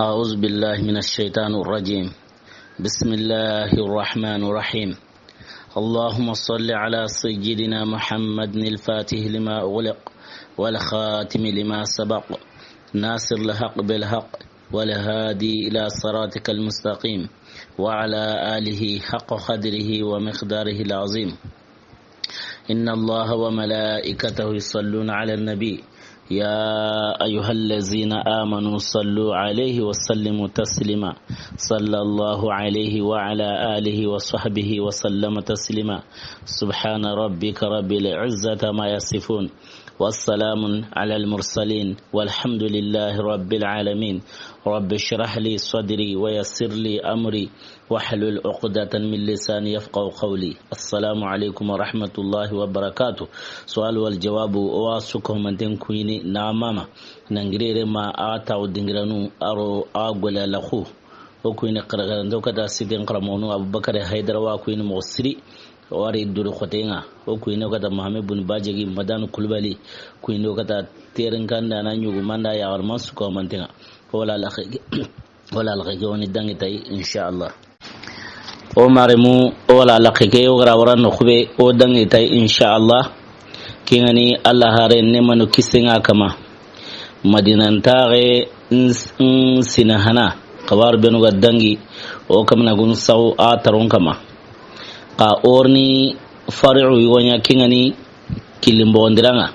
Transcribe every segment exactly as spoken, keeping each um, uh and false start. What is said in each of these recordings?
أعوذ بالله من الشيطان الرجيم. بسم الله الرحمن الرحيم. اللهم صل على سيدنا محمد الفاتح لما أغلق والخاتم لما سبق ناصر الحق بالحق والهادي إلى صراطك المستقيم وعلى آله حق قدره ومقداره العظيم. إن الله وملائكته يصلون على النبي، يا أيها الذين آمنوا صلوا عليه وسلموا تسليما. صلى الله عليه وعلى آله وصحبه وسلم تسليما. سبحان ربك رب العزة ما يصفون، والسلام على المرسلين، والحمد لله رب العالمين. رب اشرح لي صدري ويسر لي أمري واحلل عقدة من لساني يفقهوا قولي. السلام عليكم ورحمة الله وبركاته. سؤال والجواب، o wa su ko manten kuyini na mama. Nangirere ma a taw dingiranu aro a gola la khu. O kuyini qaraqara ndo kata siden qaramonu Abubakar Haydara wa kuyini mo siri. Wari duri xotenga. O kuyini kata Mohamed Bun Bajegi Madanu Kulubali. Kuyini kata terin kanda na nyugu manda ya warman su ko mantenga. Wala la khege. Wala alxage woni dangi tay, inshallah. O maremu, o wala alxage, o gara wara no xube, o dangi tay, inshallah. Kingani Allah hare ne manu kisenga kama. Madina ntare ns-, nsina hana. Xabar benu ga dangi, o kamna gun saw a taron kama. Ka orni fari'u yonya kingani kilimbo ndiranga.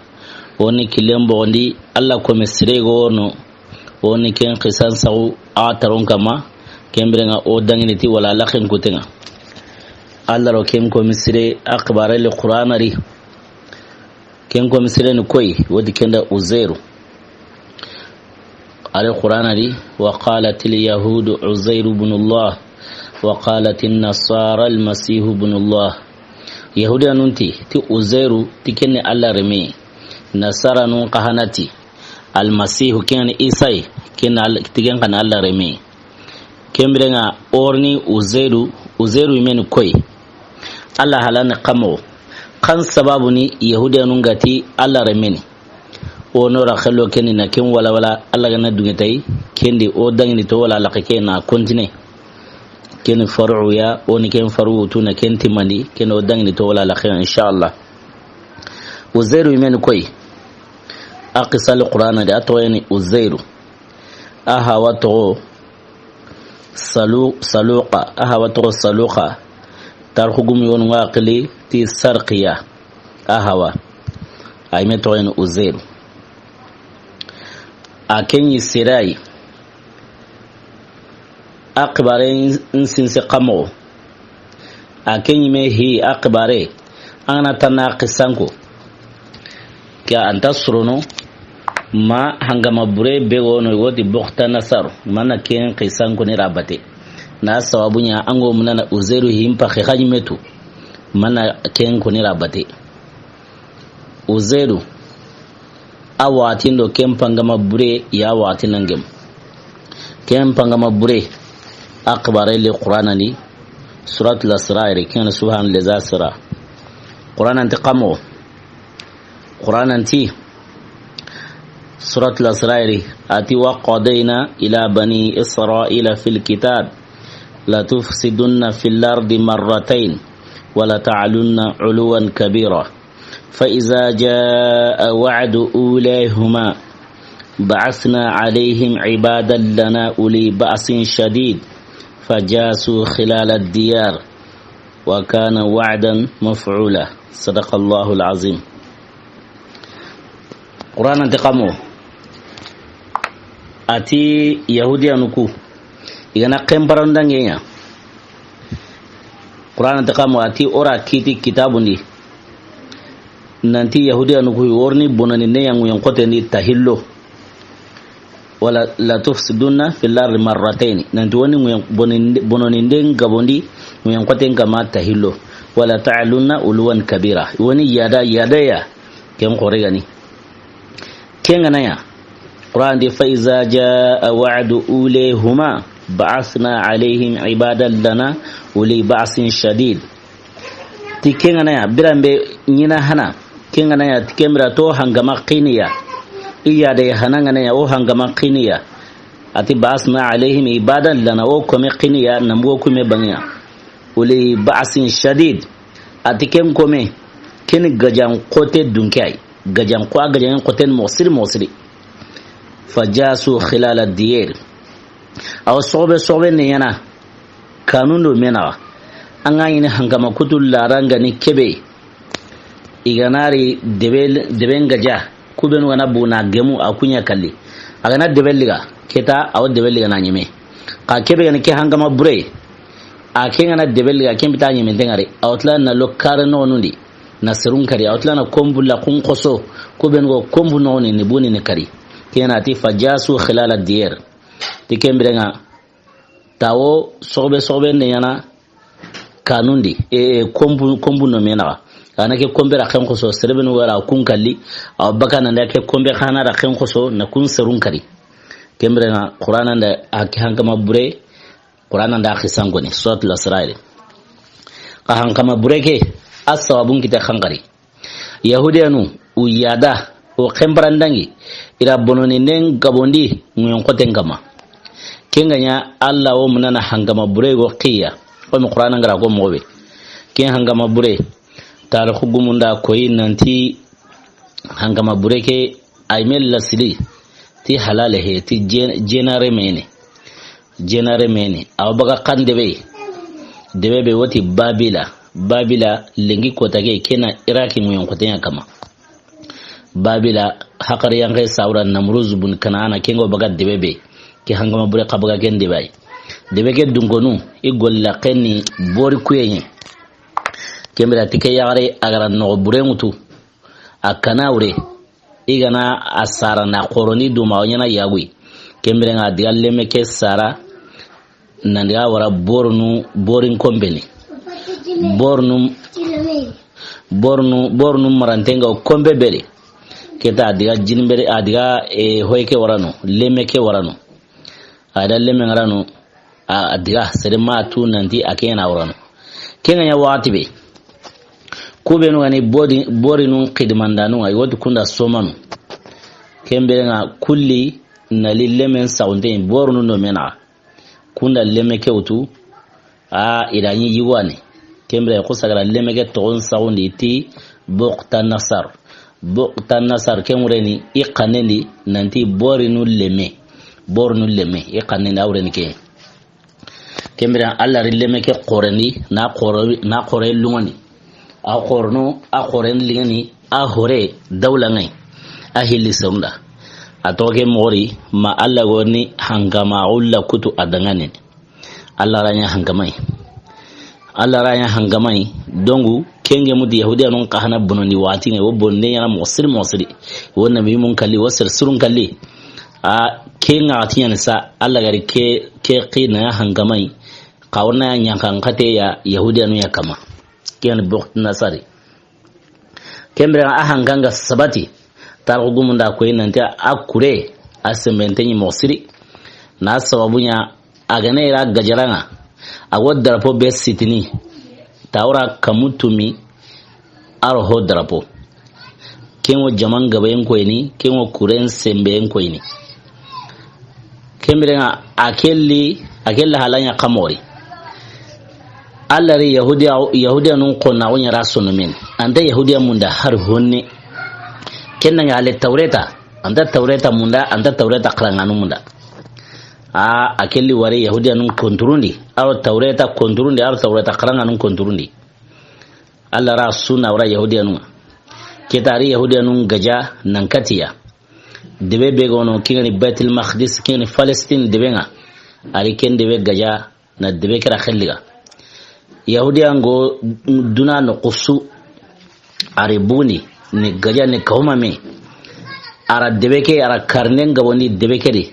Oni kilimbo ndi Allah ko mesire gono. Oni ken xisan saxu a taron kama. Kembirenga o dangini ti wala laxen kutenga. Allah ro ken ko misire axbare le Qur'ana ri. Ken ko misire ni koy wodi kenda Uzairu. Are Qur'ana ri, وقالت اليهود عزير بن الله وقالت النصارى المسيح ابن الله. Yahudiyanun ti, ti Uzairu, ti kenne Allah reme. Nasaranun kahanati, Almasihu ken Isa yi, ken Al-, ti ken kan Allah reme. Kembirenga orni Uzairu, Uzairu imeni koy. Allah halane kamo. Kan sababu ni Yahudiyanun gati Allah remeni. O nora xelo keni na ken wala wala Allah gana dunge tay, kendi o dangini to wala laqe ke na continue. Ken faru ya, oni ken faru tu na ken timandi, ken o dangini to wala laqe, inshallah. Uzairu imeni koy. A qisal Qur'ana de a toxo yani Uzairu. A hawa toxo Salu-, Saluqa, a hawa toxo Saluqa. Tarxu gumi wonu nga xili ti Sarqiya. A hawa. A yime toxo yani Uzairu. A kenyi sirai. A xibare n-, nsinse kamo. A kenyi me hi a xibare. An gana tanna xisanko. Ke anta sorono ma hangama bure be wono woti Buxta Nasar. Mana ken xisanko ni rabate. Na sababu nya ango munana Uzairu himpa xixaji metu. Mana ken ko ni rabate. Uzairu. A waxatin do ken pangama bure ya waxati nangem. Ken pangama bure. A xibare le Qur'ana ni. Suratul Asra ri ken Subhan lezi asra. Qur'ana nti kamo. Qur'ana nti. Suratul Asra ri. Ati وقضينا إلى بني إسرائيل في الكتاب لتفسدن في الأرض مرتين ولتعلن علوا كبيرا. فإذا جاء وعد أولاهما بعثنا عليهم عبادا لنا أولي بأس شديد فجاسوا خلال الديار وكان وعدا مفعولا. صدق الله العظيم. Qur'ana nti kamo. Ati Yahudiyanuku. Igana kembarandangeya. Qur'ana nti kamo ati ora kiti kitabundi. Nanti Yahudiyanuku orni bonani ne yangu yankote ni tahillo. Wala لتفسدن في الأرض مرتين. Nanti woni nguyen-, boninde-, bononinde ngabondi nguyen koten kama tahillo. ولتعلن علوا كبيرا. Woni yada, yada ya. Ken xoregani. Ken ganaya. Qur'an di فإذا جاء وعد أولاهما بعثنا عليهم عبادا لنا أولي بأس شديد. Ti ken ganaya, biranbe ɲina hana. Ken ganaya, ti ken bira to hangama qiniya. Iya de hana ganaya, o hangama qiniya. A ti, "Ba'asna alayhim ibadan lana", o kome xiniya, na mugo kume bangiya. Uli ba'sin shadid. A ti ken kome, ken gajan xote dunke ay. Gajan xo, a gajan xoten moxo siri moxo siri. Fajasu khilala diyar. Awa soxobe soxobe ne yana. Kanun do menaxa. An ga ɲini hankama kutu laranga ni kebe. I ga na ri debe, debe n gaja. Ku benu ga na bu na gemu a kuɲa kalli. A ga na debe liga. Keta awa debe liga na ɲeme. Xa kebe ga ni ke hankama bure. A ke ga na debe liga, ke bita ɲeme n tengari. Awa tila na lo kare noxonundi. Na serun kari. Awa tila na kombu la kun xoso. Ku benu go kombu noxoni ni buni ni kari. Ke na ti fajasu khilala diyar. Ti ken birenga. Tawo soxobe soxobe ne yana. Kanundi, e, e, kombu, kombu no menaxa. Ana ke kombe ra ken xoso, serebenu wara kun kalli, awa baka nanda ke kombe xana ra ken xoso, na kun serun kari. Ken birenga, Qur'ana nda a ke hankama bure, Qur'ana nda a xisan koni, Suratul Israil. Xa hankama bure ke, a sababun kite xankari. Yahudiyanu, u yada, o xembarandangi, i ra bononi nen gabondi, ŋuyen xoten kama. Ken ga ɲa, Alla wo munana hankama bure go xiya. Komi Qur'ana ngara ko moxo be. Ken hankama bure, tarixu gumunda koyi nanti hankama bure ke, ay mel lasili, ti halale he, ti jen-, jenare mene. Jenare mene. Awa baga kan debe. Debe be woti Babila. Babila lenki kota ke kena Iraki ŋuyen xoten ya kama. Babila, hakari yanke sawra Namruz bun Kanana, kengo baga debe be. Ke hankama bure xa baga ken debe ay. Debe ke dunkonu, i golla kenni bori kuyenye. Ken bira ti ke yagare a ga ra noxo bure ŋutu. A kana wure. I ga na a sara na xoroni duma o ɲana yagui. Ken birenga a diga leme ke sara. Nan diga wara bornu, borin kombeni. Bornu, bornu, bornu marantenga o kombe beri. Keta a diga jinimbere, a diga, e, hoy ke warano, leme ke warano. A da leme ngarano, a, a diga sere ma tu nanti a ke na warano. Ken ga ɲa waxati be. Ku benu ga ni bori, borinun xidimandanu ŋa, i woti kunda somanu. Ken birenga kulli na li lemen saxunte bornu no menaxa. Kunda leme ke wutu, a, i da ɲi yiwane. Ken bire ku sagara leme ke toxon saxundi ti Buxta Nasar. Buxta Nasar ken wureni i xanendi nanti borinu leme. Borinu leme i xanendi a wureni ke. Ken bire Alla ri leme ke xorendi na xore, na xore lungoni. A xorno, a xoren lingani, a hore dawla ŋa yi. A hilli serunda. A toxo ke moxo ri, ma Alla goni hankama ulla kutu a danŋanen. Alla ra ɲa hankama yi. Alla ra ɲa hankama yi. Dongu, kenge muti Yahudiyanun xa hana bonondi waxati ŋa yi, wo bonde ɲana moxo siri moxo siri. Wo nabi mun kalli, wo sere surun kalli. A, ke ŋa a ti ɲani sa, Alla gari ke, ke xi na ɲa hankama yi. Xa wo na ɲa ɲankan xate ya Yahudiyanu ya kama. Ken ni Buxtu Nasari. Ken bire a hankanga sabati. Tarixu gumunda koyi nanti a kure a sembente ɲi moxo siri. Na sababu ɲa a gane ira gajaranga. A wo drapeau be sitini. Tawra kamu tumi. A ro ho drapeau. Ken wo jaman gaben koyini, ken wo kuren semben koyini. Ken birenga a kelli, a kelli halanya kamori. Alla ri Yahudiya, Yahudiyanun xonna wo ɲara sono men. Anta Yahudiya munda har honne. Ken nanga ale Tawreta. Anta Tawreta munda, anta Tawreta xaranganu munda. A, a kelli wari Yahudiyanun konturundi. A ro Tawreta konturundi, a ro Tawreta xaranganun konturundi. Alla ra sunna wara Yahudiyanun ŋa. Keta ri Yahudiyanun gaja nan katiya. Debe be gono kingani Baitul Maqdis kingani Palestine debe ŋa. Ari ken debe gaja na debe kera xelliga. Yahudiyango duna no qusu. Ari buni ni gaja ni kawma me. Ara debe ke ara karnen gabondi debe ke di.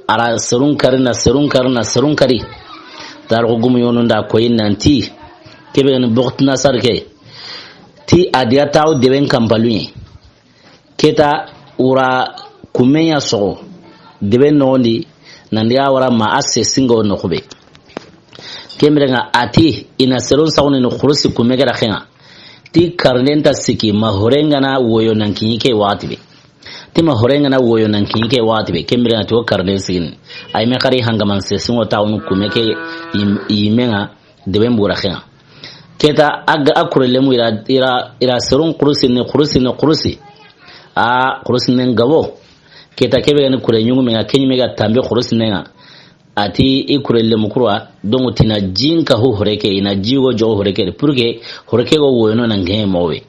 Ara serun kari na serun kari na serun kari. Tarixu gumu yonunda koyi nanti. Kebe ni Buxtu Nasar ke. Ti a diga tawo deben kampalunye. Keta wura kumenya soxo. Deben noxondi. Nandiga wara ma a se singo noxube. Ken birenga a ti ina serun saxuni ni xurusi kume gera xenga. Ti karnen ta siki ma horengana woyo nan kiɲi ke waxati be. Ti ma hore ŋa na woyo nan kiɲe ke waxati be, ken bire ŋa ti wo karle sigini. Ay me xari hangaman se singo tawunu kume ke yim-, yimeŋa deben bura xeŋa. Keta a ga a kure lemu ira, ira, ira serun kurusi ni kurusi ni kurusi. A kurusi ne ngabo. Keta kebe ga ni kure ɲuŋu me ŋa, ke ɲi me ga tambe kurusi ne ŋa. Ati i kure lemu kurwa, donc tina jinka hu hore ke, ina jigo jogo hore ke, pour que hore ke go woyono nan kiɲe mowe.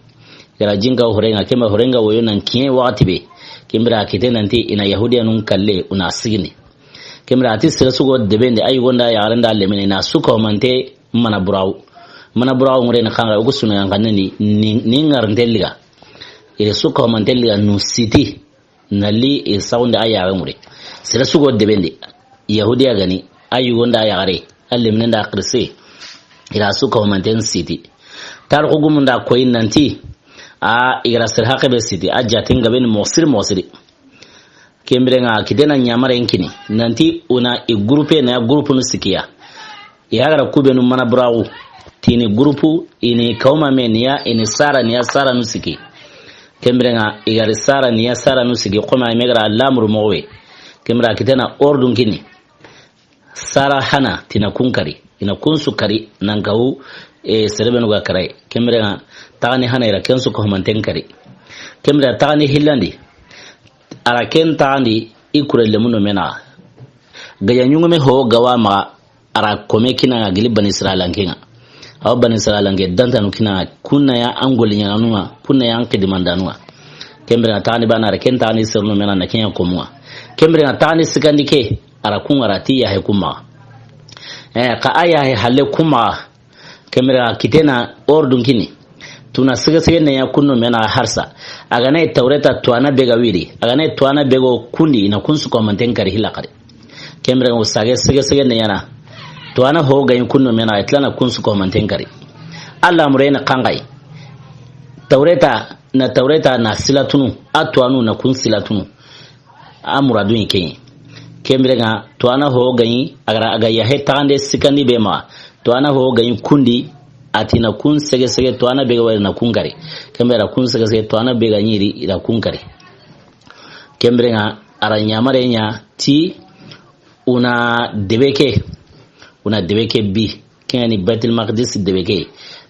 Gara jinka hu hore ŋa, kema hore ŋa woyo nan kiɲe waxati be. Ken bire a kite nanti ina Yahudiyanun kalle, una sigini. Ken bire ati sere su go debende, ay gonda yaxarenda lemine, ina suka humante mana burawu. Mana burawu ŋure ni xanga, o ku suna yan xanne ni, ni, ni ŋarante liga. Ire suka humante liga nu siti. Na li i saxunde a yaxe ŋure. Sere su go debende. Yahudiya ga ni, a yugo nda yaxare, a lemine nda xirise. Ira su ka humanten siti. Tarixu gumu nda koyi nanti, a igra sere haqe be siti, a jaten gabe ni moxosiri moxosiri. Ken bire ŋa kite na ɲamaren kini, nanti una i groupe na ya groupe nu sikiya. I hagara kubenu mana buraxu, tini groupe, ini kawma me niya, ini sara niya, sara nu siki. Ken bire ŋa, i gari sara niya, sara nu siki, koma i me gara lamuru moxo we. Ken bire a kitena ordun kini. Sara hana, tina kun kari. Ina kun su kari, nan kawu, e, serebenu ga karay. Ken bire ŋa, taxani hana ira, ken su ko humanten kari. Ken bire taxani hillandi. Ara ken taxandi, i kure lemuno mena. Gaya ɲuŋume ho gawa maxa, ara kome kinaŋa gili Bani Israilanke ŋa. Awa Bani Israilanke dantanu kinaŋa, kunna ya an goli ɲananu ŋa, kunna ya an xidimandanu ŋa. Ken bire ŋa taxandi bana ara ken taxandi serno mena na kenya komu ŋa. Ken bire ŋa taxandi sikandi ke, ara kun ŋa ara ti yaxe kun maxa. Eh, xa a yaxe halle kun maxa, Ken bire ŋa kitena ordun kini. Tuna sege sege ne ya kunno mena harsa. A ga na Tawreta tuwana be ga wiri. A ga na tuwana be go kundi ina kun su ko manten kari hilla kari. Ken bire ŋa sage sege sege ne yana. Tuwana ho ga yin kunno mena itlana kun su ko manten kari. Alla murena kangai. Tawreta na Tawreta na silatunu. A tuwanu na kun silatunu. A muradu yi keyi. Ken bire ŋa, tuwana ho gayi, a gara a ga yaxe taxande sikandi be maxa. Tuwana ho gayi kundi, a tina kun sege sege, tuwana be ga wari na kun kari. Ken bire kun sege sege, tuwana be ga ɲiri, ira kun kari. Ken bire ŋa, ara ɲamare ɲa, ti, una debe ke, una debe ke bi. Ken ŋa ni Baitul Maqdis debe ke.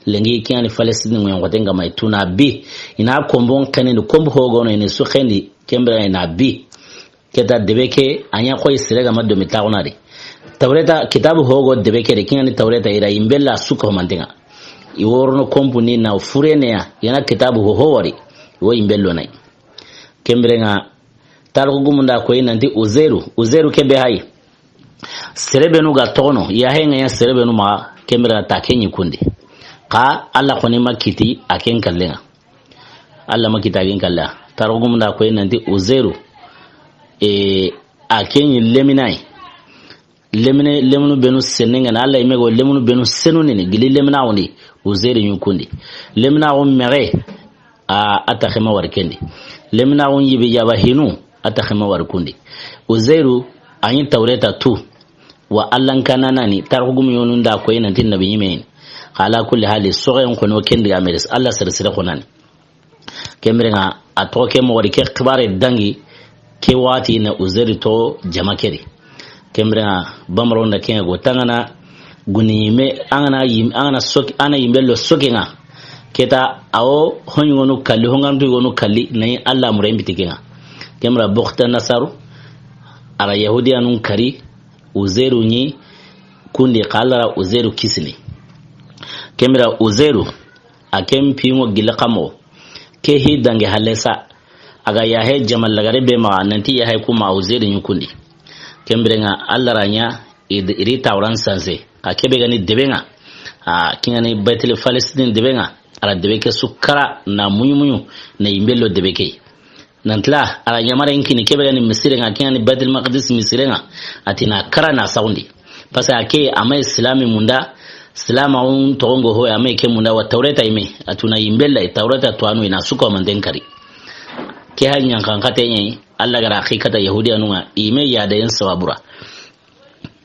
Lenki ken ŋa ni Palestine ŋoyen xoten ga ma i tuna bi. Ina kombon xenendi, kombo ho gono ini su xendi, ken bire ina bi. Keta debe ke, a ɲa xoyi sere ga ma domi taxuna di. Tawreta, kitabu ho go debe ke di, ken ŋa ni Tawreta ira, imbella suka humanten ŋa. I worono kompu ni na furene ya, yana kitabu ho ho wari. I wo imbello nay. Ken bire ŋa, tarixu gumu nda koyi nanti Uzairu, Uzairu ke be hayi. Serebenu ga toxono, yaxe ŋa ya serebenu maxa, ken bire ta ke ɲi kundi. Xa Alla xoni ma kiti a ken kallen ŋa. Alla ma kiti a ken kallen ŋa. Tarixu gumu nda koyi nanti Uzairu, e, a ke ɲi leminayi. Lemine, lemunu benu senen ŋa na Alla i me go lemunu benu senu ni gili lemina wundi, Uzairu ɲi kundi. Lemina wun mexe, a, a ta xema wari kendi. Lemina wun yibi yaba hinu, a ta xema wari kundi. Uzairu, a ɲi Tawreta tu. Wa Allan kananani, tarixu gumu yonu nda koyi nanti nabi ɲime. Xa ala kulli hali, soxen xono kendi ga meris, Alla sere sere xonani. Ken bire ŋa, a toxo ke moxo di ke xibare dangi, ke waxati na Uzairu toxo jama ke di. Ken bire ŋa, bamaro nda ke ŋa go tangana, guni yime, angana yim-, angana soki, ana yimbe lo soke ŋa. Keta, awo, hon yogonu kalli, hon gantu yogonu kalli, nayi Alla mure mbiti ke ŋa. Ken bire Buxta Nasaru, ara Yahudiyanun kari, Uzairu ɲi, kundi xa Alla ra Uzairu kisini. Ken bire Uzairu, a ken piŋo gille xamo. Ke hi dangi halle sa. A ga yaxe jamal lagare be maxa, nanti yaxe kuma Uzairu ɲi kundi. Ken bire ŋa Alla ra ɲa, id-, iri tawran sanse. Xa ke be ga ni debe ŋa. A, ke ŋa ni Baitul Palestine debe ŋa. Ara debe ke su kara na muɲu muɲu, na imbello debe ke. Nantila, ara ɲamare nkini ke be ga ni misire ŋa, ke ŋa ni Baitul Maqdis misire ŋa, a ti na kara na sawundi. Parce que a ke, a ma islami munda, silama un toxongo ho, a ma ke munda wa Tawreta ime, a tuna imbella, Tawreta tuwanu ina suko manten kari. Ke ha ɲankan kate ɲi, Alla gara haqiqata Yahudiyanun ŋa, ime yada yen sababura.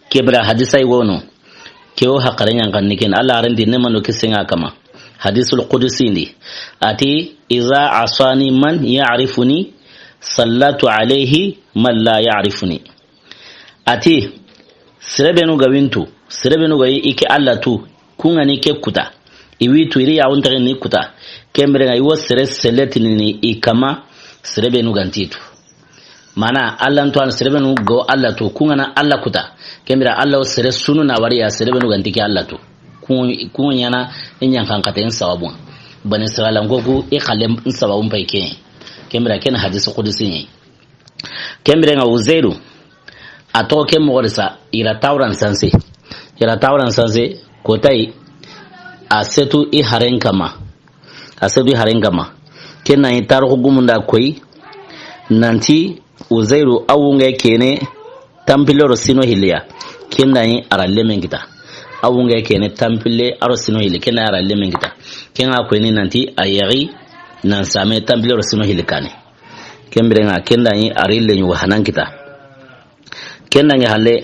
Ke bire hadisa i wono. Ke o haqare ɲankan ni ken. Alla arandi ne mano kisen ŋa kama. Hadisul Qudusi ndi. A ti, "Iza asani man ya'rifuni Sallatu alayhi man la ya'rifuni. A ti, sere benu ga wintu, sere benu ga i ke Alla tu, ku ŋa ni ke kuta. I wi tu, i ri ya wonta ni kuta. Ken bire ŋa i wo sere seletini ni i kama, sere benu ga nti tu. Mana Alla ntu an sere benu go Alla tu, ku ŋa na Alla kuta. Ken bire Alla wo sere sunu na wari ya sere benu ga nti ke Alla tu. Ku, ku ɲaana i ɲankan kata in sababu. Bani Israila ngo ku i xalle in sababu pay ke. Ken bire ken hadisi qudsi ni. Ken bire ŋa Uzairu, a toxo ke moxo de sa, i ra Tawran sanse. I ra Tawran sanse, ko tayi, a setu i haren kama. A setu i haren kama. Ken na i tarixu gumunda koyi, nanti Uzairu a wunge kene, tanpille ro sino hilli ya. Ken na i a ra lemen kita. A wunge kene, tanpille a ro sino hilli, ken na i a ra lemen kita. Ken ŋa koyini nanti a yaxi, nan same tanpille ro sino hilli kane. Ken bire ŋa, ken da ɲi a ri leɲugo hanan kita. Ken da ŋi halle,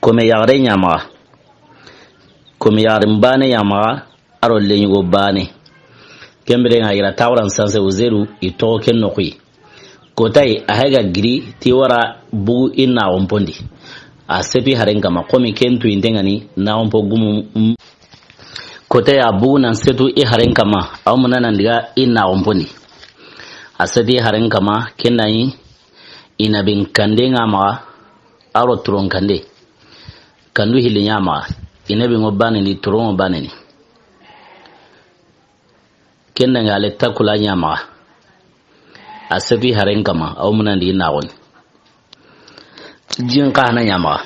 kome yaxare ɲa maxa. Kome yaxare bane ɲa maxa, a ro leɲugo bane. Ken bire ŋa, i ra Tawran sanse Uzairu, i toxo ken noxu yi. Ko tayi, a hega giri, ti wara bugu i naxon pondi. A setu i haren kama, komi ken tu inte ŋa ni, naxon po gumu, mm. Ko tayi a bugu nan setu i haren kama, a wo muna nan diga i naxon pondi. A setu i haren kama, ken na ɲi, inabin kande ŋa maxa, a ro turon kande. Kandu hilli ɲa maxa, inabin ŋo bane ni, turon ŋo bane ni. Ken da ŋa ale takula ɲa maxa. A setu i haren kama, a wo muna nan diga i naxon. Jin xa hana ɲa maxa.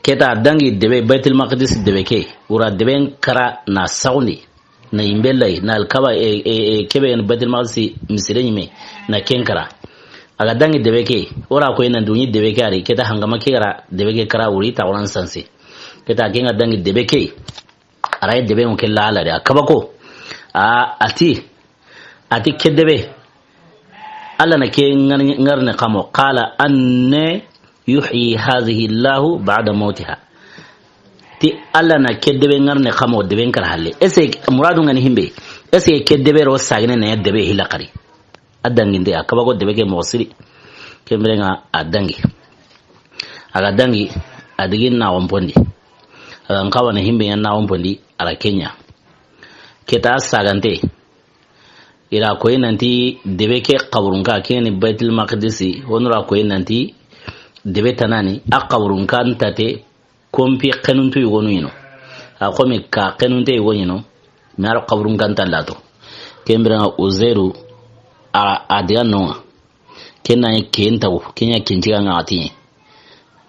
Ke ta dangi debe, Baitul Maqdis debe ke. Wura deben kara na saxundi. Na i mbellay, na Alkaba, e, e, e, kebe en Baitul Maqdis misire ɲime. Na ken kara. A ga dangi debe ke. Wura ko ina duɲi debe ke a ri. Ke ta hangama ke gara debe ke kara wuri ta woran sanse. Ke ta ken ŋa dangi debe ke. A ra yi debe ŋo ke la Alla de, a kaba ko. A, a ti, a ti ke debe. Alla na ke ŋar-, ŋarne kamo. Qala anna yuhyi hadhihi Allahu ba'da mawtiha. Ti Alla na ke debe ŋarne kamo, debe n kara halle. Est-ce que muradu ŋa ni himbe? Est-ce que ke debe ro sagene na ya debe hilla kari? A danginde, a kaba ko debe ke moxo siri. Ken bire ŋa a dangi. A ga dangi, a digi naxon pondi. A ga n kawana himbe ɲa naxon pondi, a ra ke ɲa. Ke ta sagante. I ra koyi nanti debe ke xaburunka, ke ni Baitul Maqdisi, wonu ra koyi nanti debe tanani, a xaburunka ntate, kompi xenuntu yogonu ɲino. A xomi ka xenunte yogo ɲino, mi a ro xaburun kanta lato. Ken bire ŋa Uzairu, a, a diga no ŋa. Ken na ken taxu, ken ɲa ken ciga ŋa a ti.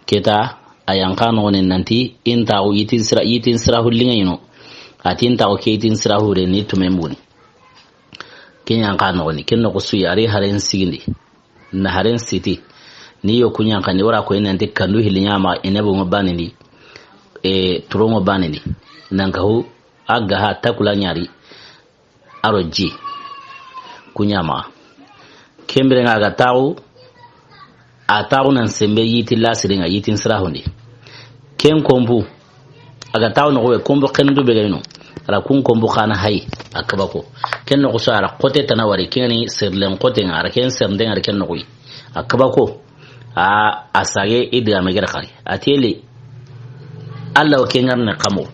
Ke ta, a yan xa noxoni nanti, in taxu yitin sira, yitin sira hullinŋe ɲino. A ti in taxu ke yitin sira hure ni tumen buni. Ken yan xa noxoni, ken noxu su yi a ri haren sigindi. Na haren siti. Ni yo ku ɲa xa ni wara ko inanti kandu hilli ɲa ma inabu ŋo banindi. E, turo ŋo banindi. Nan ka hu, a ga ha takula ɲa ri. A ro ji. Ku ɲa ma. Ken bire ŋa a ga taxu, a taxu nan sembe yiti la siri ŋa, yitin sira hundi. Ken kompu, a ga taxu noxo be, kompu xenuntu be ga ɲino. A ra kun kompu xana hayi, a kaba ko. Ken noxu su a ra xote tana wari, ken ni serlen xote ŋa, a ra ken sernde ŋa, a ra ken noxu yi. A kaba ko, a, a sage i digame gere xari. A teli, Alla wo ke ŋarne kamo.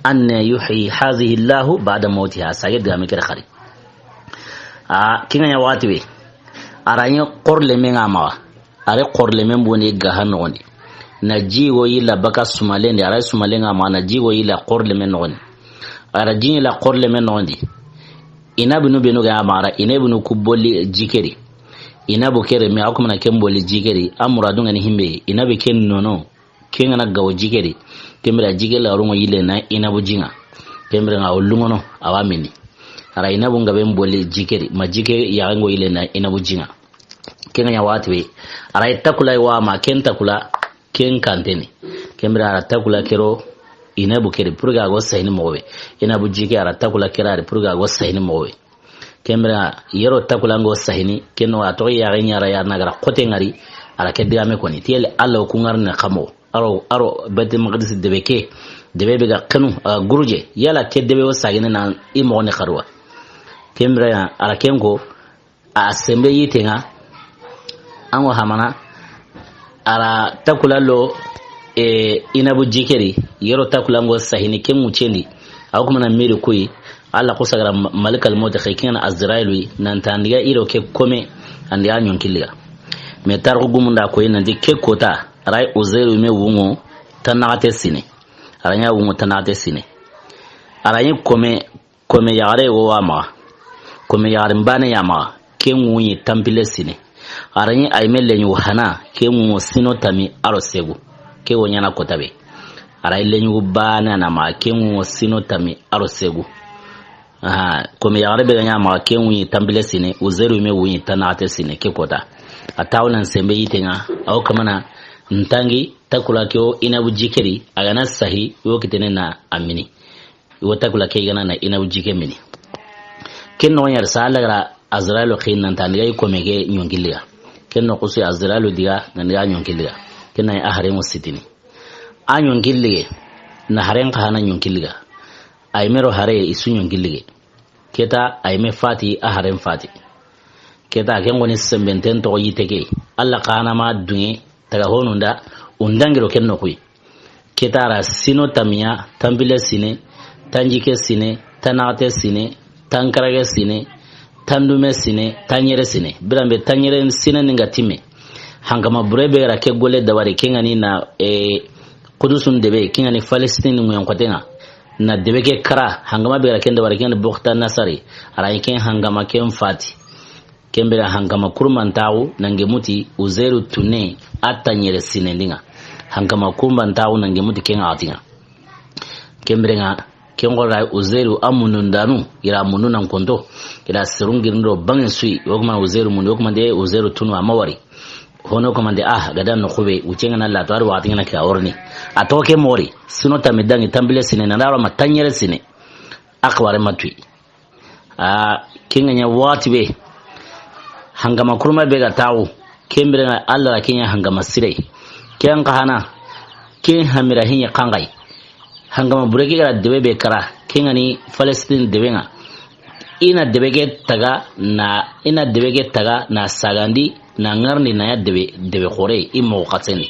Anna yuhyi hadhihi Allahu ba'da mawtiha, a sage digame gere xari. A, ken ŋa ɲa waxati be. A ra ɲi xorlemen ŋa maxa. A ri xorlemen boni ga ha noxondi. Na jigo yilla baka sumalendi, a ra sumalen ŋa maxa, na jigo yilla xorlemen noxondi. A ra ji yilla xorlemen noxondi. Inabinu benu ga maxa, inabinu ku boli jikeri. Inabu kere, mi a ku mana ken boli jikeri. A muradu ŋa ni himbe, inabi ken nono. Ken ŋa na gawo jikeri. Ken bire jike la rungo yille na inabu ji ŋa. Ken bire ŋa o lungono, a wa mini. A ra inabu ŋa ben boli jikeri. Ma jike ya ŋo yille na inabu ji ŋa. Ken ŋa ɲa waxati be. A ra takula wa ma ken takula ken kanteni. Ken bire a ra takula kero inabu keri. Pour que a go sahini moxo be. Inabu jike a ra takula kera pour que a go sahini moxo be. Ken bire yero takulango sahini, ken no a toxo yaxe ɲa ra ya na ga ra xote ŋari, a ra ke digame koni. Tiyele Alla wo ku ŋarne kamo. A ro, a ro Baitul Maqdis debe ke, debe be ga xenu, a ga guruje. Yala ke debe wo sagene na i moxo ni xaruwa. Ken bire a ra ken ko, a sembe yite ŋa, an ŋo hamana, a ra takula lo, e, inabu jikeri, yero takula ŋo sahini ke ŋucendi, a wo kuma na miri kuyi, Alla kusa ga ra ma-, malikal moti xe, ke ŋa na Azrailu yi, nan ta an diga iro ke kome, an diga ɲonkilliga. Me tarixu gumunda koyi nanti ke kota, a ra yi Uzairu me wuŋo, tanaxate sine. A ra ɲa wuŋo tanaxate sine. A ra yi kome, kome yaxare wo wa maxa. Kome yaxare mbane ya maxa. Ke ŋuyi tanpille sine. A ra yi a yi me leɲugu hana, ke ŋuŋo sino tami a ro segu. Ke wo ɲana kota be. A ra yi leɲugu bane na maxa, ke ŋuŋo sino tami a ro segu. Aha, kome yaxare be ga ɲa maxa, ke ŋuyi tanpille sine, Uzairu me wuyi tanaxate sine, ke kota. A tawo nan sembe yite ŋa, a wo kamana ntangi, takula ke wo inabu jikeri, a ga na sahi, wo kitene na a mini. Wo takula ke gana na inabu jike mini. Ken noxo ɲa ri sa Alla ga ra Azrailu xi nan ta an diga i kome ke ɲonkilliga. Ken noxo su Azrailu diga nan diga ɲonkilliga. Ken na a haren ŋo sitini. A ɲonkillige, na haren xa hana ɲonkilliga. A yi me ro hare i su ɲonkillige. Keta a yi me fati a haren fati. Keta ken ŋo ni sembenten toxo yite ke. Alla xa hana ma duŋe taga honunda, undangiro ken noxuyi. Keta a ra sino tamiya, tanpille sine, tanjike sine, tanaxate sine, tankarage sine, tandume sine, tanɲere sine. Biranbe tanɲere sine ni ga timme. Hankama bure be ga ra ke gole dabari, ke ŋa ni na, e, Kudusun debe, ke ŋa ni Palestine ŋuyen xote ŋa. Na debe ke kara, hankama be ga ra ken dabari, ke ŋa ni Buxta Nasari. A ra yi ken hankama ken fati. Ken bire hankama kurmantaxu nange muti Uzairu tunne a tanɲere sinendi ŋa. Hankama kurmantaxu nange muti ken ŋa xati ŋa. Ken bire ŋa, ken xora Uzairu a mundundanu, i ra mundu nan konto, i ra serun girindo bangen suyi, wo kuma Uzairu mundu, wo kuma de Uzairu tunu a ma wari. Hono kuma de, ah, ga da noxu be, wuce ŋa na la to, a ri waxati ŋa na ke a worni. A toxo ke mori, sino tami dangi, tanpille sine, na daro ma tanɲere sine. A xaware ma tuyi. A, ken ga ɲa waxati be. Hankama kurma be ga taxu. Ken bire ŋa Alla ra ken ɲa hankama sire. Ken xa hana. Ken hamira hiɲe xanxayi. Hankama bure ke ga ra debe be kara. Ken ŋa ni Palestine debe ŋa. I na debe ke taga na, i na debe ke taga na sagandi. Na ŋarni na ya debe, debe xore, i moxo xasendi.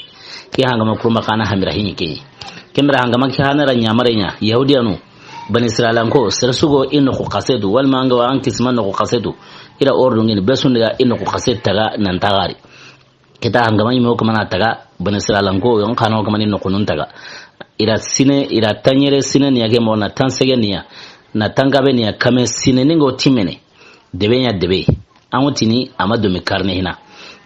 Ke hankama kurma xa na hamira hiɲi ke. Ken bire hankama ke xa na ra ɲamare ɲa, Yahudiyanu, Bani Israilanko, sere su go i noxu xasetu, walma an ga wa an kisima noxu xasetu, i ra ordu ŋini, be su ndi ga i noxu xasetu taga nan taxari. Keta hankama ɲi me wo kamana taga, Bani Israilanko, yon xa na wo kamani noxunun taga. I ra sine, i ra tanɲere sine ni ya ke moxo na tansege ni ya, na tankabe ni ya, kame sine ni ŋo timene. Debe ɲa debe. An ŋo tini a ma domi karne hina.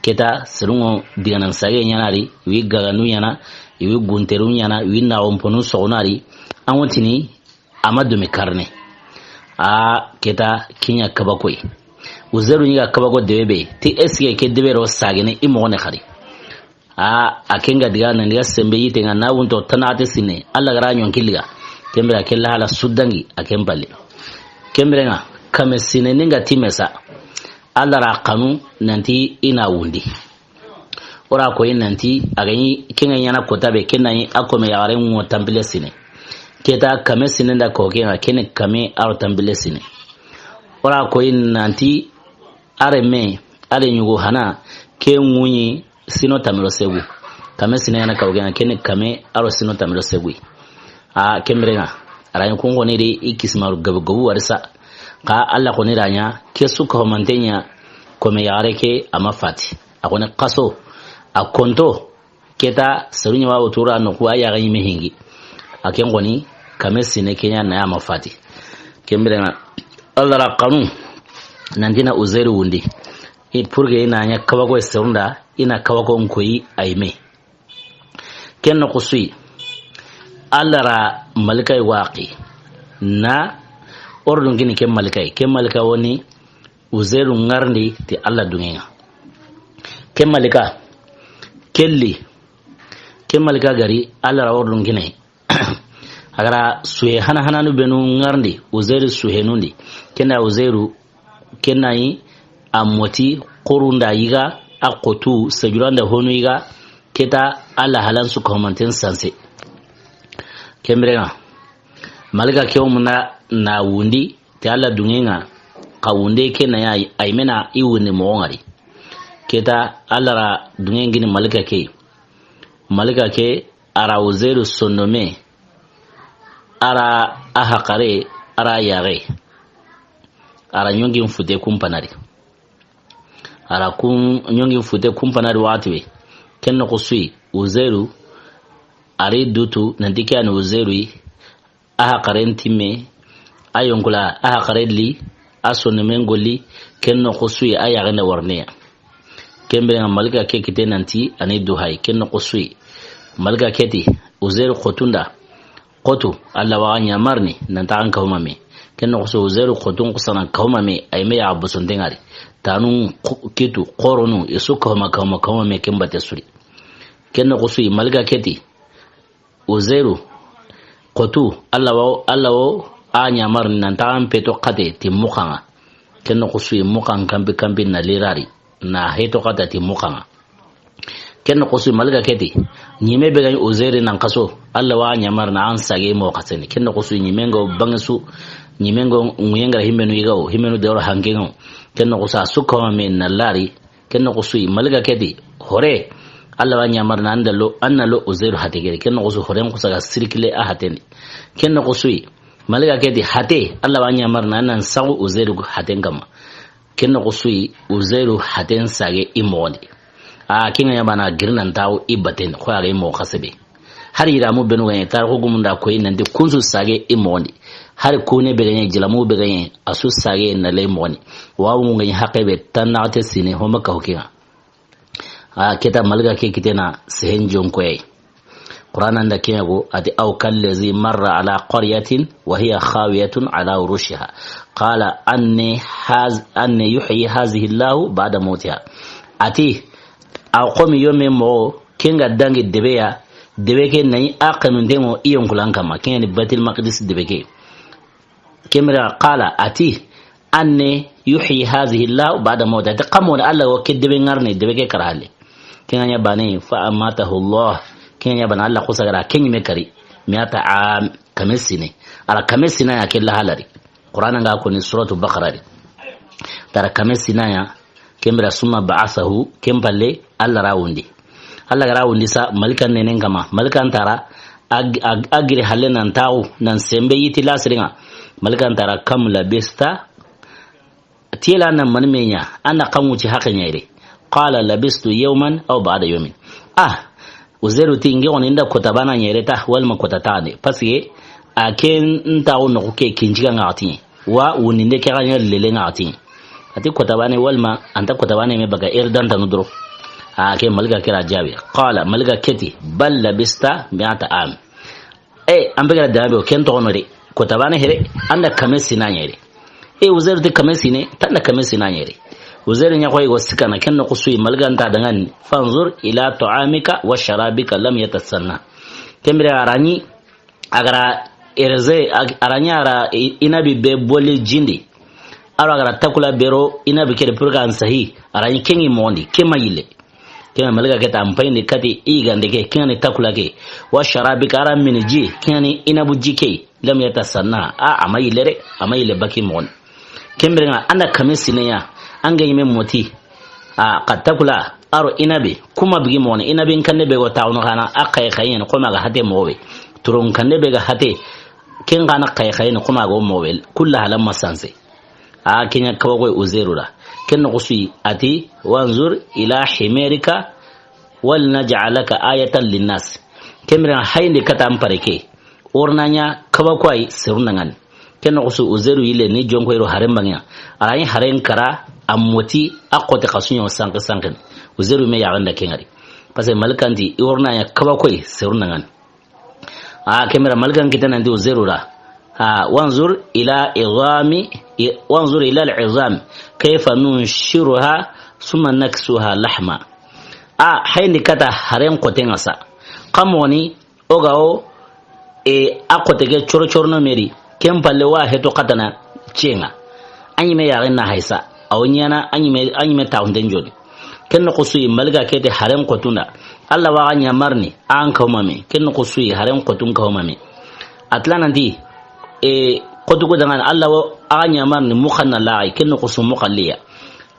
Keta serun ŋo diganan sage ɲana ri, wi gaganu ɲana, wi gunteru ɲana, wi naxonponu soxona ri. An ŋo tini a ma domi karne. A keta ke ɲa kabakoyi. Uzairu ɲi ga kabako debe be, ti est-ce que ke debe ro sagene i moxo ne xari. A, a ken ga diga nan diga sembe yite ŋa na wunto tanaxate sine, Alla ga ra ɲonkilliga. Ken bire a ke la hala su dangi, a ken palle. Ken bire ŋa, kame sine ni ga timme sa. Alla ra xanu nanti i na wundi. O ra koyi nanti, a ga ɲi, ken ga ɲana kota be, ken na ɲi a kome yaxare ŋo tanpille sine. Keta kame sine nda ko ke ŋa, ken ni kame a ro tanpille sine. O ra koyi nanti, a renme, a re ɲugo hana, ke ŋuɲi, sino tami ro segu. Kame sine ɲana kawo ke ŋa, ken ni kame a ro sino tami ro segu. A ken bire ŋa, a ra ɲi kun xoni ri i kisimaru gabu gabu wari sa. Xa Alla xoni ra ɲa, ke su ka homante ɲa, kome yaxare ke a ma fati. A xoni xaso, a konto, keta seru ɲa wa o tura noxu a yaxa ɲi me hingi. A ken xoni, kame sine ke ɲa na ya ma fati. Ken bire ŋa, Alla ra xanu, nanti na Uzairu wundi. I pour que i na ɲa kabako serun da, i na kabako nkoyi a yi me. Ken noxu su yi, Alla ra malika yi waxi. Na ordun kini ke malika yi. Ke malika wo ni Uzairu ŋarndi ti Alla duŋe ŋa. Ke malika, kelli, ke malika gari, Alla ra ordun kini. A ga ra suhe hana hananu benu ŋarndi, Uzairu suhenun di. Ken da Uzairu, ken na yi, a moti, xorun da yiga, a xotu, sejuranda honu yiga, keta Alla halan su ka homanten sanse. Ken bire ŋa, malika ke wo munda na wundi, ti Alla duŋe ŋa, Xa wunde ke na ya, a yinme na i wundi moxo ŋari. Ke ta, Alla ra duŋe ŋini malika ke. Malika ke, a ra Uzairu sondome, a ra a haxare, a ra yaxe. A ra ɲongin fute kumpanari. A ra kun ɲongin fute kumpanari waxati be. Ken noxo su yi, Uzairu, a ri dutu, nanti ke ya ni Uzairu yi, a haxaren timme, a yonkula, a haxare li, a sondomen golli, ken noxo su yi, a yaxen da warne ya. Ken biren ŋa malika ke kite nanti, a ni du hayi, ken noxo su yi. Malika ke ti, Uzairu xotun da, xotu, Alla wa a ɲaamarini, nan ti an kahuma me. Ken noxo su Uzairu xotun xusana kahuma me, a yinme ya bosonte ŋari. Tanun xo-, kitu, xoronu, i su kahuma, kahuma, kahuma me, ken bate su ri. Ken noxo su yi, malika ke ti, Uzairu, xotu, Alla wa, Alla wa a ɲaamarini nan ti an peto xate ti muxan ŋa. Ken noxo su yi muxan kanpi kanpi na lirari, na heto xata ti muxan ŋa. Ken noxo su yi malika ke ti, ɲime be ga ɲi Uzairu nan xaso, Alla wa a ɲaamarini an sage mo xaseni. Ken noxo su yi ɲime ŋo banŋe su, ɲime ŋo ŋuyen ŋa ra himmenu yiga wo, himmenu doro hanke ŋo. Ken noxo su a su kahuma me na lari, Ken noxo su yi, malika ke ti, hore, Alla wa a ɲaamarini an da lo, an na lo Uzairu hate ke di. Ken noxo su horen xusa ga sirkile a haten di. Ken noxo su yi, malika ke ti, hate, Alla wa a ɲaamarini an nan saxu Uzairu haten kanma. Ken noxo su yi, Uzairu haten sage i moxon di. A, ken ŋa ɲa baane girinan tawo i baten di, xo a ga i moxo xase be. Hari yiramu benu ga ɲi, tarixu gumun da koyi nanti kun su sage i moxon di. Hari kune be ga ɲi, jilamu be ga ɲi, a su sage na lay moxon di. Wawu ga ɲi haqqe be tannaxate sine, ho ma kahu ke ŋa. A, ke ta malika ke kite na sehen jonkoye. Qur'an an da ke ɲa go, a ti, "Aw kallazi marra ala qaryatin wa hiya khawiyatun ala urushiha. Qala anni haz-, anni yuhyi hazihi Allahu ba'da mawtiha." A ti, a xo mi yome moxo, ken ga dangi debe ya, debe ke na ɲi a xenunten ŋo i yonkulan kanma, ken ni Baitul Maqdis debe ke. Ken biren ŋa qala a ti, "Anni yuhyi hazihi Allahu ba'da mawtiha." A ti, "Xa mo ni Alla wo ke debe ŋarini, debe ke kara halle?" Ken ŋa ɲa baane, "Fa amatahu Allah." Ken ŋa ɲa baane Alla xusa ga ra ken ɲime kari. Mi'ata am, kame sine. A ra kame sine ya ke lahalari. Qur'an ŋa ko ni Suratu Baqara di. Tara kame sine ya, ken biren summa ba'asahu, ken palle, Alla ra wundi. Alla ga ra wundi sa, malikan nenen kanma. Malikan tara, a g-, a g-, a giri halle nan taxu, nan sembe yiti lasirin ŋa. Malikan tara, "Kam labista?" Tiyela na mani me ɲa, an na xa ŋuci haqqe ɲa yere. Qala, "Labistu yawman aw ba'da yawmin." Ah, Uzairu ti, nge xoni nda kota baane ɲa yere ta, walma kota taxande. Parce que, a ken ntaxu noxu ke kinciga ŋa xati. Wa wundinde ke xa ɲa lele ŋa xati. A ti kota baane walma, an ta kota baane me baga er dantanu doro. A ke malika ke ra jaabi. Qala, malika ke ti, "Bal labista mi'ata am." E, an be ga ra dana be o ken toxo no de. Kota baane here, an da kame sine ɲa yere. E, Uzairu ti kame sine, ta an da kame sine ɲa yere. Uzairu ɲa xoyi go sikana, ken noxo su yi, malikan ta danŋa ni, "Fanzur ila ta'amika wa sharabika lam yatasanna." Ken biren a ra ɲi, a ga ra ereze, a ra ɲi a ra i-, inabi be boli jin di. A ra a ga ra takula be ro inabi ke di pour que an sahi, a ra ɲi ken ŋi moxon di, ke ma yille. Ken ŋa malika ke ta an payindi kati i gande ke, ken ŋa ni takula ke. Wa sharabika, a ra mini ji, ken ŋa ni inabu ji ke. Lam yatasanna, a, a ma yille de, a ma yille baki moxon di. Ken biren ŋa, an da kame sine ya, an ga ɲime moti. A, xa takula, a ro inabi, kuma bigi moxon di, inabi kande be go taxunu xa na, a xayi xayi ni, xo ma ga hate moxo be. Turon kande be ga hate, ken xa na xayi xayi ni, xo ma ga wo moxo be, kulla hala ma sanse. A, ken ɲa kaba koy Uzairu da. Ken noxo su yi, a ti, "Wanzur ila himarika, walinaj'alaka ayatan linnas." Ken biren ŋa hayindi kata an pare ke. O ra na ɲa kaba koy seru na ŋa ni. Ken noxo su Uzairu yille ni jonko yero haren banŋe ya. A ra ɲi haren kara, a moti, a xote xa su ɲa sanke sanke. Uzairu me yaxen da ken ŋa ri. Parce que malikan ti, o ra na ɲa kaba koy seru na ŋa ni. A, ken biren malikan kite nanti Uzairu da. A, wanzur ila izami, i-, wanzur ila al-izam, kayfa nunshiruha, summa naksuha lahma. A, hayindi kata haren xoten ŋa sa. Xa mo ni, o ga wo, e, a xote ke coro coro no me ri, ken palle wa heto xatana cen ŋa. A ɲime yaxen na haysa. A wo ɲaana a ɲime, a ɲime taxunten joni. Ken noxo su yi malika ke ti haren xotun da. Alla wa a ɲaamarini an kahuma me. Ken noxo su yi haren xotun kahuma me. A tila nanti, e, Xotu ku danŋa ni, Alla wa a ga ɲaamarini muxanna laxayi, ken noxu su muxalliya.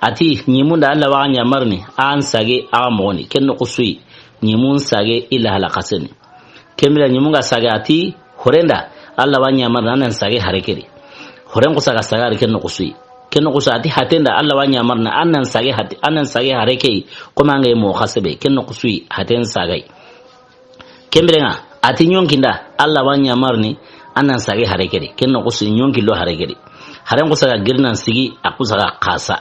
A ti, ɲimun da Alla wa a ga ɲaamarini, an sage a ga moxoni, ken noxu su yi, ɲimun sage i lahala xaseni. Ken bire ɲimun ga sage a ti, horen da Alla wa a ɲaamarini, an nan sage hare ke di. Horen xusa ga sage a di ken noxu su yi. Ken noxu su a ti, haten da Alla wa a ɲaamarini, an nan sage hate, an nan sage hare ke yi, comme an ga yi moxo xase be, ken noxu su yi, haten sage yi. Ken bire ŋa, a ti ɲonkin da, Alla wa a ɲaamarini, an nan sage hare ke di. Ken noxu su ɲonkin lo hare ke di. Haren xusa ga giri nan sigi, a xusa ga xasa.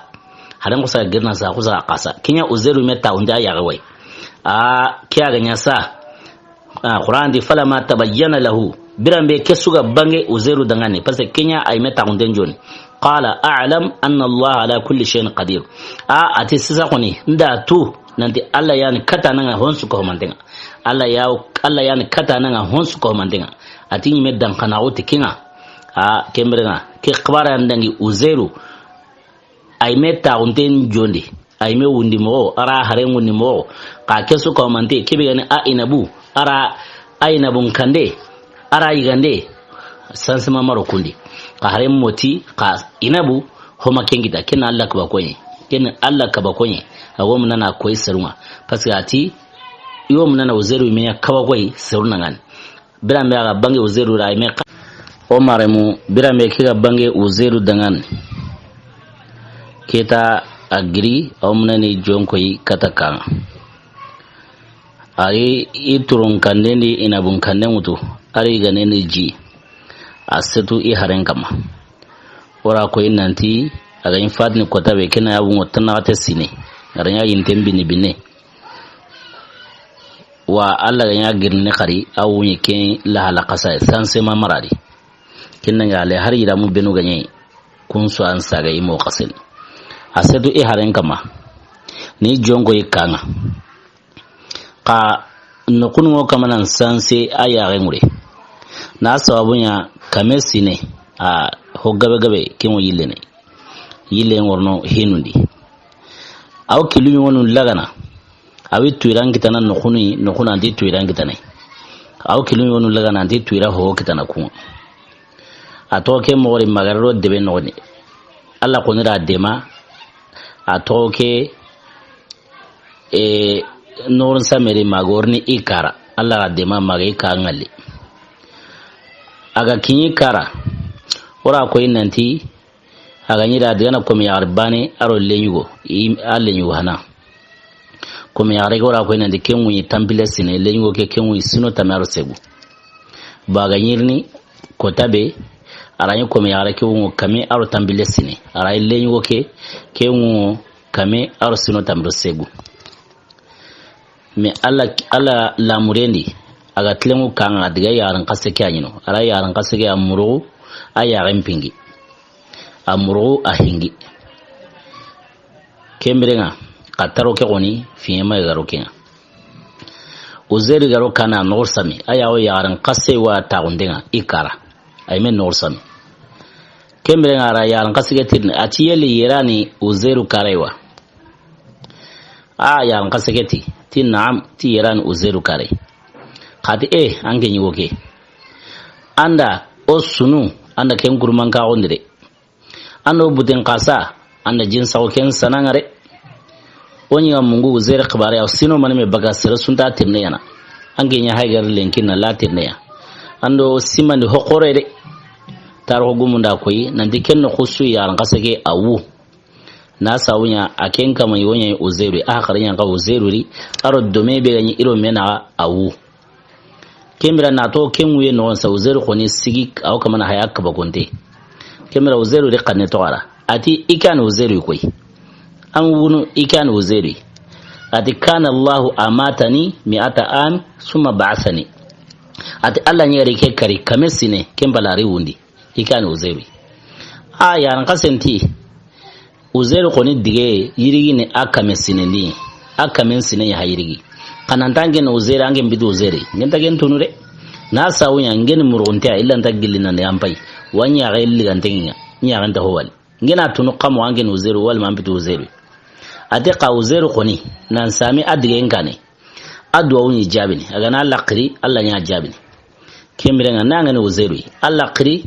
Haren xusa ga giri nan sigi, a xusa ga xasa. Ken ɲa Uzairu me taaxunte a yaxe wa yi. A, ke a ga ɲa sa. A, Qur'an di, falamma tabayyana lahu. Biran be ke su ga bange Uzairu danŋa ni. Parce que ken ɲa a yi me taaxunten joni. Qala a'lam anna Allah ala kulli shay'in qadir. A, a ti sisa xoni, n da tu, nanti Alla ya ni kata nan ŋa hon su ko manten ŋa. Alla ya, Alla ya ni kata nan ŋa hon su ko manten ŋa. A ti ɲi me dan kana o ti ken ŋa. A, ken bire ŋa, ke xibara yan dangi Uzairu. A yi me taaxunten jondi. A yi me wundi moxo, a ra haren wundi moxo. Xa ke su ko mante, ke be ga ni a inabu, a ra a inabun kande, a ra yigande, sansema maro kundi. Xa haren moti, xa inabu, homa ken kita, ken Alla kaba koye. Ken Alla kaba koye. A go munana koyi serun ŋa. Parce que a ti, yo munana Uzairu me ya kaba koyi serun ŋa ni. Biran be a ga bange Uzairu da a yi me xa-, o maremu, biran be ke ga bange Uzairu danŋa ni. Ke ta a giri, a wo munani jonko yi kata kan ŋa. A ri i turun kanden di inabun kanden wutu, a ri ganen di ji. A setu i haren kama. O ra ko yi nanti, a ga ɲi fatini kota be, ken na ya bungo tanaxate sine. A ra ɲa yinten bini bine. Wa Alla ga ɲa girini xari, a wuɲi ken lahala xasa, sansema maradi. Ken na ŋa le hari yiramu benu ga ɲi, kun su an saga i moxo xaseni. A setu i haren kama. Ni jonko i kan ŋa. Xa noxunu ŋo kama nan sanse a yaxe ŋure. Na sababu ɲa kame sine, a ho gabe gabe, ken ŋo yillene. Yille ŋorno henundi. Aw kilu ɲogonu lagana. Awi tuyran kitana noxunu, noxunu anti tuyran kitana. Aw kilu ɲogonu lagana anti tuyra ho kitana kun ŋa. A toxo ke moxori magararo debe noxoni. Alla xoni ra dema. A toxo ke, e, noxon sameri magorini i kara. Alla ra dema maga i ka ŋalli. A ga kiɲi kara. O ra ko yi nanti, a ga ɲi da digana komi yaxari bane, a ro leɲugo, i, a leɲugo hana. Komi yaxari ke o ra ko yi nanti ke ŋuɲi tanpille sine, leɲugo ke, ke ŋuɲi sino tame a ro segu. Ba ga ɲirini kota be, a ra ɲi komi yaxari ke wuŋo kame a ro tanpille sine. A ra ɲi leɲugo ke, ke wuŋo kame a ro sino tame ro segu. Mais Alla, Alla lamurendi, a ga tilenŋu kan ŋa diga yaxarin xase ke a ɲino. A ra yaxarin xase ke a muruxu, a yaxen pingi. A muruxu a hingi. Ken bire ŋa, xa taro ke xoni, fiye ma ga ro ke ŋa. Uzairu ga ro kana noxor sami, a ya wo yaxarin xase wa taxunde ŋa, i kara. A yi me noxor sami. Ken bire ŋa a ra yaxarin xase ke tirni, a ti yeli yerani Uzairu kara wa. A yaxarin xase ke ti, ti naam, ti yerani Uzairu kare. Xa ti, e, an ke ɲigo ke. An da o sunu, an da ken kurman ka gondire. An da o buten xasa, an da jin saxo ken sanangare. O ɲi ga mungu Uzairu xibare, aw sino mani me baga sere sunta tirne yana. An ke ɲa haygar lenkin na la tirne ya. An do simandi hoxore de. Tarixo gumunda koyi, nanti ken noxu su yaxarin xase ke a wu. Na sawuɲa, a ken kama yi wo ɲa Uzairu, a xari ɲa ka Uzairu ri, a ro dome be ga ɲi i ro me na a wu. Ken bire na to ken ŋuye noxon sa Uzairu xoni sigi, a wo kama na haya kaba konte. Ken bire Uzairu ri xanne to xara. A ti i kan Uzairu koyi. An wunu i kan Uzairu. A ti kana Allahu amatani mi'ata am summa ba'athani. A ti Alla ɲa ri ke kari kame sine, ken bala ri wundi. I kan Uzairu. A yaxarin xasen ti. Uzairu xoni dige yirigi ni a kame sine ndi. A kame sine ya ha yirigi. Xa nan ta an ke ni Uzairu, an ke mbiti Uzairu. Ngen ta gen tunu de. Na sawuɲa ngen muruxunte a illa nta gilli nan de an pay. Wa ɲaxe illi gan tengi ŋa. Ɲaxe nta ho wali. Ngen a tunu kamo an ke ni Uzairu, wali ma an mbiti Uzairu. A ti xa Uzairu xoni, nan sami a dige n kane. A duwawu ɲi jaabini. A ga na Alla xiri, Alla ɲa jaabini. Ken bire ŋa, na ŋa ni Uzairu yi. Alla xiri,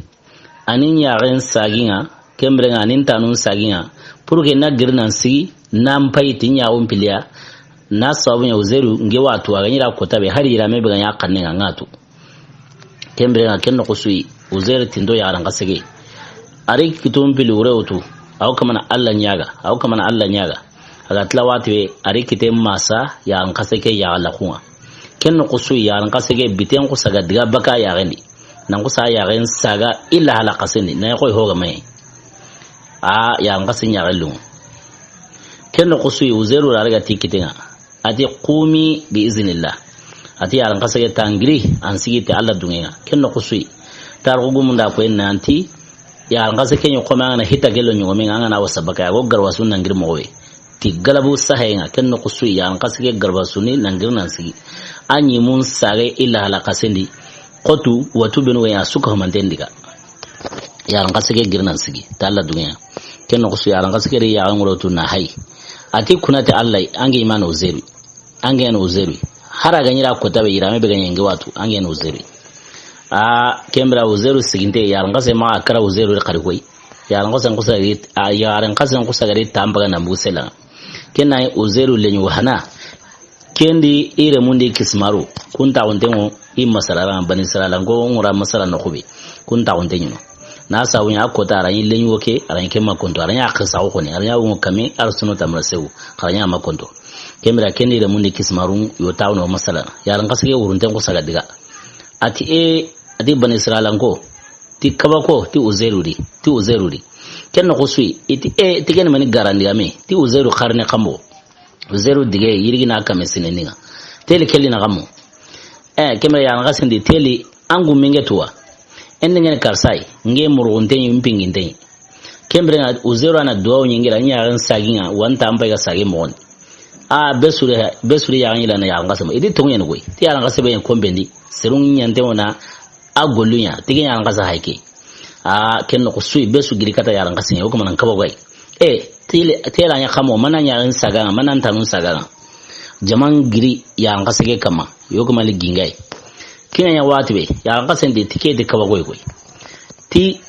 A ni ɲaxen sagi ŋa, ken bire ŋa, a ni n tanun sagi ŋa, pour que na giri nan sigi, na n payi ti ɲaxun piliya, na sababu ɲa Uzeru, nge watu, a ga ɲi ra kota be, hari yirame be ga ɲa xanne ŋa, ŋa tu. Ken bire ŋa, ken noxu su yi, Uzeru tinto yaxaran xasege. A ri kitun pili wure wutu, a wo kamana Alla ɲaga, a wo kamana Alla ɲaga. A ga tila wati be, a ri kite masa, yaxaran xasege yaxa laxun ŋa. Ken noxu su yi, yaxaran xasege biten xusa ga diga baka yaxen di. Nan xusa yaxen saga illa hala xasen di, na yaxoy hoga maye. A yaxaran xasen yaxen lungu. Ken noxu su yi, Uzeru ra ga ti kite ŋa. A ti, "Qumi bi iznillah." A ti, "Yaxaran xasege tangiri, an sigi te Alla dunŋe ŋa." Ken noxu su yi. Tarixu gumun da ko en nanti, yaxaran xasege ɲi xoma ŋa na hita gelo ɲogo me ŋa, ŋa na wasa baka, a go garwasu nangiri moxo we. Ti galabu sahe ŋa, ken noxu su yi, yaxaran xasege garwasu ni nangiri nan sigi. A ɲi mun sage illa hala xasen di, xotu watu benu we ya suka humanten diga. Yaxaran xasege giri nan sigi, ta Alla dunŋe ŋa. Ken noxu su yi, yaxaran xasege ri yaxen ŋuro tu na hay. A ti kuna ti Alla, an ge imana Uzeru. An ge na Uzeru. Hari a ga ɲi ra kota be yirame be ga ɲa nge watu, an ge na Uzeru. A, ken bire Uzeru siginte, yaxaran xase ma a kara Uzeru ri xari koy. Yaxaran xasen xusa gari, a, yaxaran xasen xusa gari tambaga na mugu sela. Ken na Uzeru leɲu hana. Ken di i remun di kisimaru. Kun ta wonte ŋo i masala ra Bani Israila ko ŋura masala no xubi. Kun ta wonte ɲino. Na sawu ɲa kota a ra ɲi leɲu ke, a ra ɲi ke makonto, a ra ɲi a xisa ko ni, a ra ɲi a wo kame, a ra suno tamra sewu, a ra ɲi a makonto. Ken bire ken di remun di kisimaru yo tawno masala. Yaxaran xasege wurunten xusa ga diga. A ti e, a ti Bani Israila ko, ti kabako, ti Uzeru di, ti Uzeru di. Ken noxu su yi, i ti e, ti ken mani garandi ame, ti Uzeru xarne xamo. Uzeru dige yirigi na kame sineni ŋa. Teli kelli na xamo. E, ken bire yaxaran xasen di teli an gume nge tuwa. En de ŋene karsa yi, nge murugunten yi, mpinginte yi. Ken bire ŋa Uzeru a na duwawu ɲi ngira, ɲaxen sagi ŋa, wanta an pay ga sagi moxon di. A, be sure, be sure yaxen ɲi la na yaxaran xase ma. I di tongu ɲeni koy. Ti yaxaran xase be ɲa komben di. Serun ɲante wona a gollu ɲa. Ti ke yaxaran xase hay ke. A, ken noxu su yi, be su giri kata yaxaran xase ɲa. O kamana n kaba koy. E, tele, tela ɲa xamo, mana ɲaxen saga ŋa, mana n tanun saga ŋa. Jaman giri yaxaran xasege kama. Yo kamali gingay. Ken ŋa ɲa wati be, yaxaran xasen di ti ke di kaba koy koy. Ti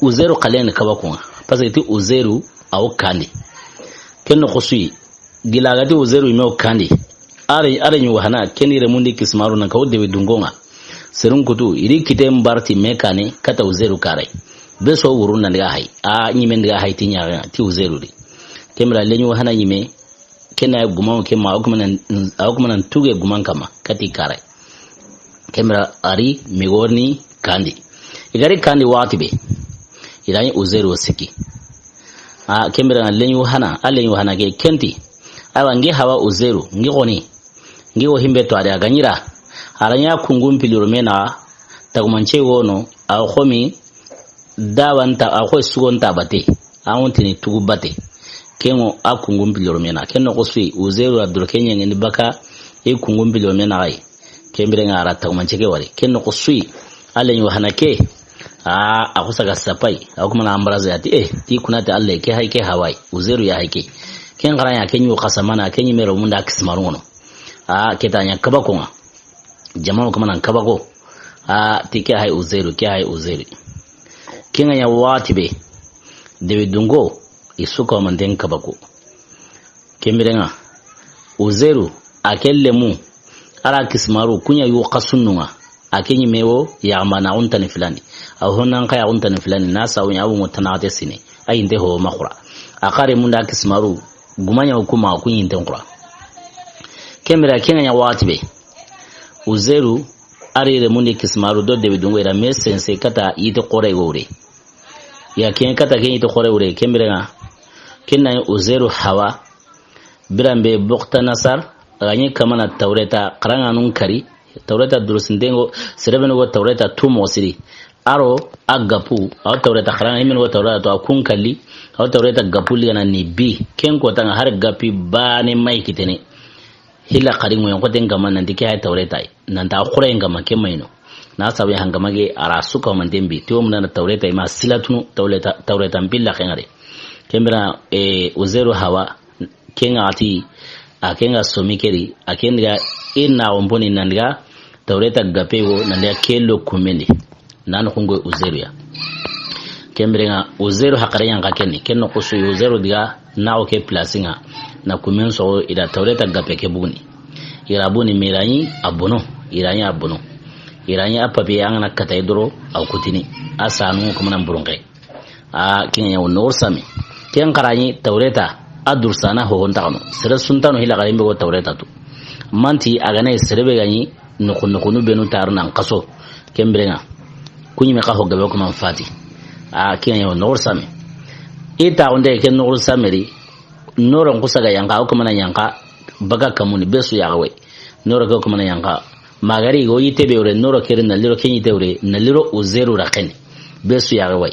Uzeru xalen kabakun ŋa. Parce que ti Uzeru a wo kandi. Ken noxu su yi. Gila ga ti Uzeru me wo kandi. A ra, a ra ɲi wo hana, ken di remun di kisimaru nan ka wo debe dunko ŋa. Serun kutu, i ri kite mbarti me kane, kata Uzeru kare. Be so wurun nan diga hay. A ɲimen diga hay ti ɲaxen ŋa, ti Uzeru di. Ken bire leɲu wo hana ɲime, Ken na guman ke ma, a wo kuma nan, a wo kuma nan tuge guman kama, kati kare. Ken bire a ri migorni kandi. I ga ri kandi wati be. I ra ɲi Uzeru wo siki. A, ken bire na leɲu wo hana, a leɲu wo hana ke ken ti. Awa, ngi hawa Uzeru, ngi xoni. Ngi wo himbe to a de a ga ɲi ra. A ra ɲa kungun piliro me na, tagumance wono, a wo xomi, Dawa nta, a xoy sugo nta bate. A wuntini tugu bate. Ken ŋo a kungun piliro me na. Ken noxu su yi, Uzeru a doro ke ɲeŋeni baka, i kungun piliro me na ay. Ken bire ŋa a ra tagumance ke wari. Ken noxu su yi, a leɲu wo hana ke. A, a xusa ga sapay. A wo kuma na ambraze a ti, e, ti kuna ti Alla ke hay ke hawa yi. Uzeru ya hay ke. Ken xara ɲa ke ɲi wo xasa mana, ke ɲi me ro munda kisimaru ŋono. A, ke ta ɲa kabakun ŋa. Jama wo kuma nan kabako. A, ti ke hay Uzeru, ke hay Uzeru. Ken ŋa ɲa wati be. Debe dunko, i su ko manten kabako. Ken bire ŋa. Uzeru, a ke lemu. A ra kisimaru, ku ɲa yu xasunun ŋa. A ke ɲime wo, yaxanbana xuntani filandi. A wo honan xa ya xuntani filandi, na sawu ɲa wo ŋo tanaxate sine. A yinte ho maxura. A xare munda kisimaru, Guma ɲa wo kuma, ku ɲinten xura. Ken bire, ken ŋa ɲa wati be. Uzeru, a ri remun di kisimaru do debe dunko i ra me sense kata yite xore wure. Ya ken kata ken yite xore wure, ken bire ŋa. Ken na Uzeru hawa. Biranbe Bukta Nasar, a ga ɲi kamana Tawreta, xaranŋanun kari, Tawreta durusinten ŋo, sere be nu go Tawreta tu moxo siri. A ro a gapu, a wo Tawreta xaranŋa, i me nu go Tawreta tu, a kun kalli, a wo Tawreta gapu ligana ni bi. Ken kota ŋa hari gapi baane may kitene. Hilla xari ŋoyen xoten kama nanti ke hay Tawreta yi. Nanta a xoren kama ke mayno. Na sabu ya hankama ke a ra suka manten bi. Tewo mundana Tawreta i ma silatunu Tawreta, Tawreta mpilla xengare. Ken bire, e, Uzeru hawa, Ken ŋa a ti, a ken ŋa somi keri, a ken diga, i na wo n poni nan diga, Tawreta gape wo, nan diga ke lo kumendi. Nan xungo Uzeru ya. Ken biren ŋa, Uzairu haqilen ɲa xa ken ni. Ken noxo su yi, Uzairu diga na o ke place ŋa. Na kumen soxo i da Tawreta gape ke buguni. I ra buguni, mi ra ɲi a bono. I ra ɲi a bono. I ra ɲi a papier, an ga na kata i doro, a kutini. A sanu kuma na burunxe. A ken ɲa wo noxo sami. Ken xa ra ɲi Tawreta, a dursana ho ho nta xa no. Sere su nta no hila xa yimbe go Tawreta tu. Manti a ga na sere be ga ɲi noxu noxunu benu taru nan xaso. Ken biren ŋa. Ku ɲi me xa ho gabe kuma fati. A ken ɲa wo noxo sami. I ta gonde ken noxo sami ri. Noro n kusa ga yanqa, o kuma na yanqa, baga kamuni be su ya ga way. Noro ke o kuma na yanqa. Magari go yite be wure, noro ke ri na liro ken yite wure, na liro Uzairu ra ken ni. Be su ya ga way.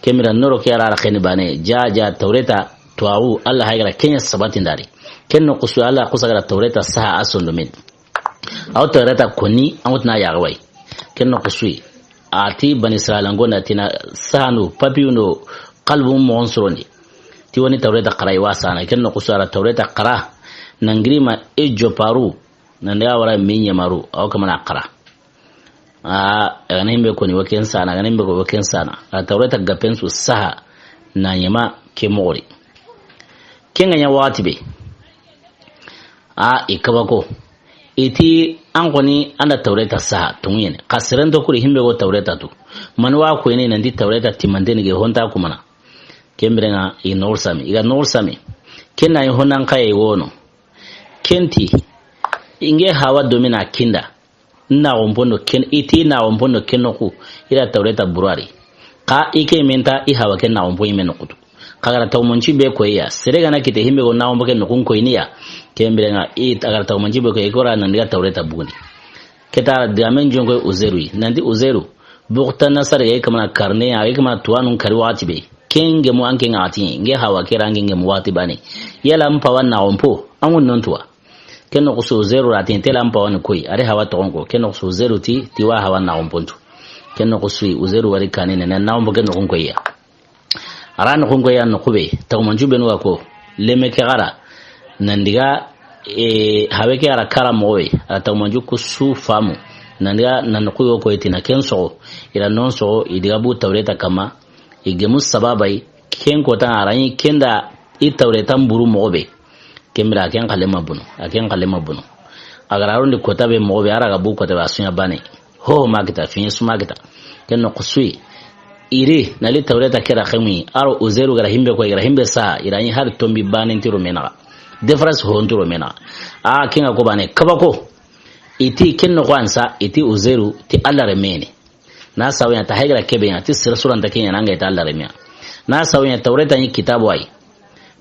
Ken biren noro ke ra ra ken ni bane, ja, ja, Tawreta, tuwawu, Allah haygara ken ɲa sabati ndari. Ken noxo su yi, Allah kusa ga ra Tawreta saha a sondomen. Aw Tawreta koni, an wutna ya ga way. Ken noxo su yi. A ti Bani Israila ngo na ti na sanu, papier no, kalbu mo on sorondi. Ti woni Tawreta xara i wa sana, ken noxo su yi a ra Tawreta xara, na ngiri ma e joparu, nan daga wara mi ɲamaru, aw kamana xara. A, a ga na himbe koni wa ken sana, a ga na himbe ko wa ken sana. A Tawreta gapen su saha, na ɲama ke moxo ri. Ken ga ɲa waxati be. A, i kaba ko. I ti an koni an da Tawreta saha, tungu ɲene. Xa seren to kuri himbe go Tawreta tu. Mani wa ko ene nan ti Tawreta timanteni ge ho nta kumana. Ken biren ŋa i noxo sami, i ga noxo sami. Ken na i ho nan xa yi wono. Ken ti, inge hawa domina kinda. Na gompondo ken, i ti na gompondo ken noxu, i ra Tawreta burari. Xa i ke menta i hawa ken na gompo i me noxutu. Xa ga ra tawmanci be ko ya, sere ga na kite himbe go na gompo ken noxun ko iniya. Ken biren ŋa i ta ga ra tawmanci be ko ya, i ko ra nan diga Tawreta buguni. Ke ta diga men jonko Uzairu yi, nan ti Uzairu. Buxta Nasar ga i kamana karne, a ga i kamana tuwanun kari waxati be. Ken ge mu an ke ŋa ati, nge hawa ke ra nge mu waxati bane. Yala mpa wa na gompo, an ŋun non tuwa. Ken noxo su Uzairu ra ti n tela mpa wa ni koyi, a ri hawa toxon ko. Ken noxo su Uzairu ti, ti wa hawa na gompontu. Ken noxo su yi, Uzairu wari kani ne, na gompo ken noxun koyi ya. A ra noxun koyi ya noxu be, tawmancu benu wa ko, leme ke xara, nan diga, e, hawe ke xara kara moxo be, a ra tawmancu ku su famu, nan diga, na noxu yo koyi ti na ken soxo, i ra non soxo, i diga bu Tawreta kama, i gemu sababa yi, ken kota a ra ɲi ken da i Tawreta mburu moxo be. Ken bira, a ken xale ma bono, a ken xale ma bono. A ga ra rondi kota be moxo be, a ra ga bu kota be, a su ɲa bane. Ho ma kita, fiɲe su ma kita. Ken noxo su yi. I ri, na li Tawreta ke ra xemu yi, a ro Uzairu ga ra himbe ko, i ga ra himbe sa, i ra ɲi hari tombi bane nti ro me naxa. Différence ho nti ro me naxa. A ken ŋa ko bane, kaba ko. I ti ken noxo an sa, i ti Uzairu, ti Allah renme ni. Na sawiya ta haygara kebe ya, ti sira suranta kenya nanga ita Allah renme ya. Na sawiya Tawreta ni kitabu ay.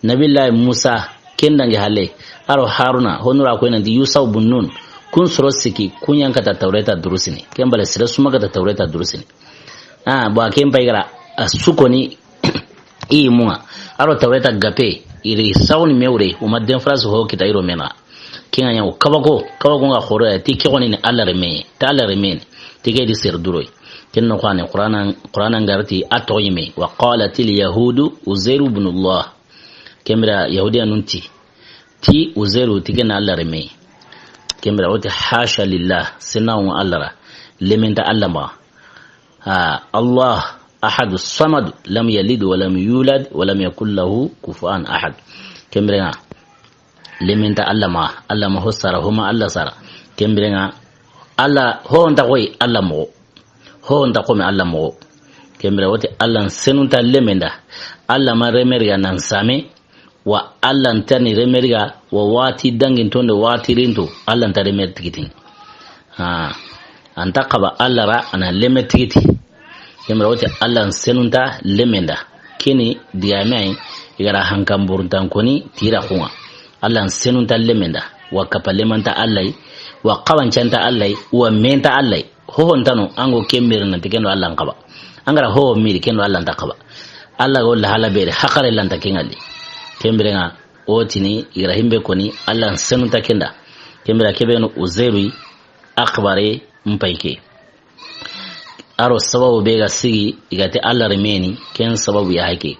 Nabillahi Musa, ken dangi halle, a ro Haruna, honura ko nanti Yusuf bun Nun, kun soro siki, kun yan kata Tawreta durusini. Ken bale sira suma kata Tawreta durusini. Ah, bo a ken pay gara, a sukoni, i munga. A ro Tawreta gape, i ri sawni mewre, uma den phrase ho kita i ro me naxa. Ken ŋa ɲa wo kabako, kabako ŋa xoro ya, ti ke xoni ni Allah renme, ta Allah renme ni, ti ke di sere duro yi. Ken noxo ni Qur'ana, Qur'ana ngarti a toxo yi me, wa qalatil yahudu Uzairu ibn Allah. Ken bira Yahudiyanun ti, ti Uzairu ti ken na Allah renme. Ken bira woti hasha lillah, sena wo Allah ra, lemen ta Allah ma. Ah, Allah ahadu samad, lam yalid wa lam yulad wa lam yakul lahu kufuwan ahad. Ken bira ŋa, lemen ta Allah ma, Allah ma ho sara, ho ma Allah sara. Ken bira ŋa, Allah ho nta koy Allah moxo. Ho nta komi Allah moxo. Ken bira woti Allah senunta lemen da. Allah ma renme riga nan same. Wa Allah nta ni renme riga, wa wati dangin tondo, wati rinto, Allah nta renme tigitin. Ha, anta kaba Allah ra, ana leme tigiti. Ken bira woti Allah senunta lemen da. Keni digame ay, i ga ra hankan buruntan koni tira xunga. Allah senunta lemen da. Wa kapa lemanta Allah yi, wa kawancanta Allah yi, wa menta Allah yi. Hoho ntano, ango kembere nanti kendo Allah nkaba. Angara hoho miri kendo Allah nta kaba. Allah go lahala bere, hakare lanta kengali. Kembere nga, otini, i ga ra himbe koni, Allah senunta kenda. Kembere kebe no Uzairu, akhbare, mpayke. A ro sababu be ga sigi, i ga ti Allah renme ni, ken sababu ya hake.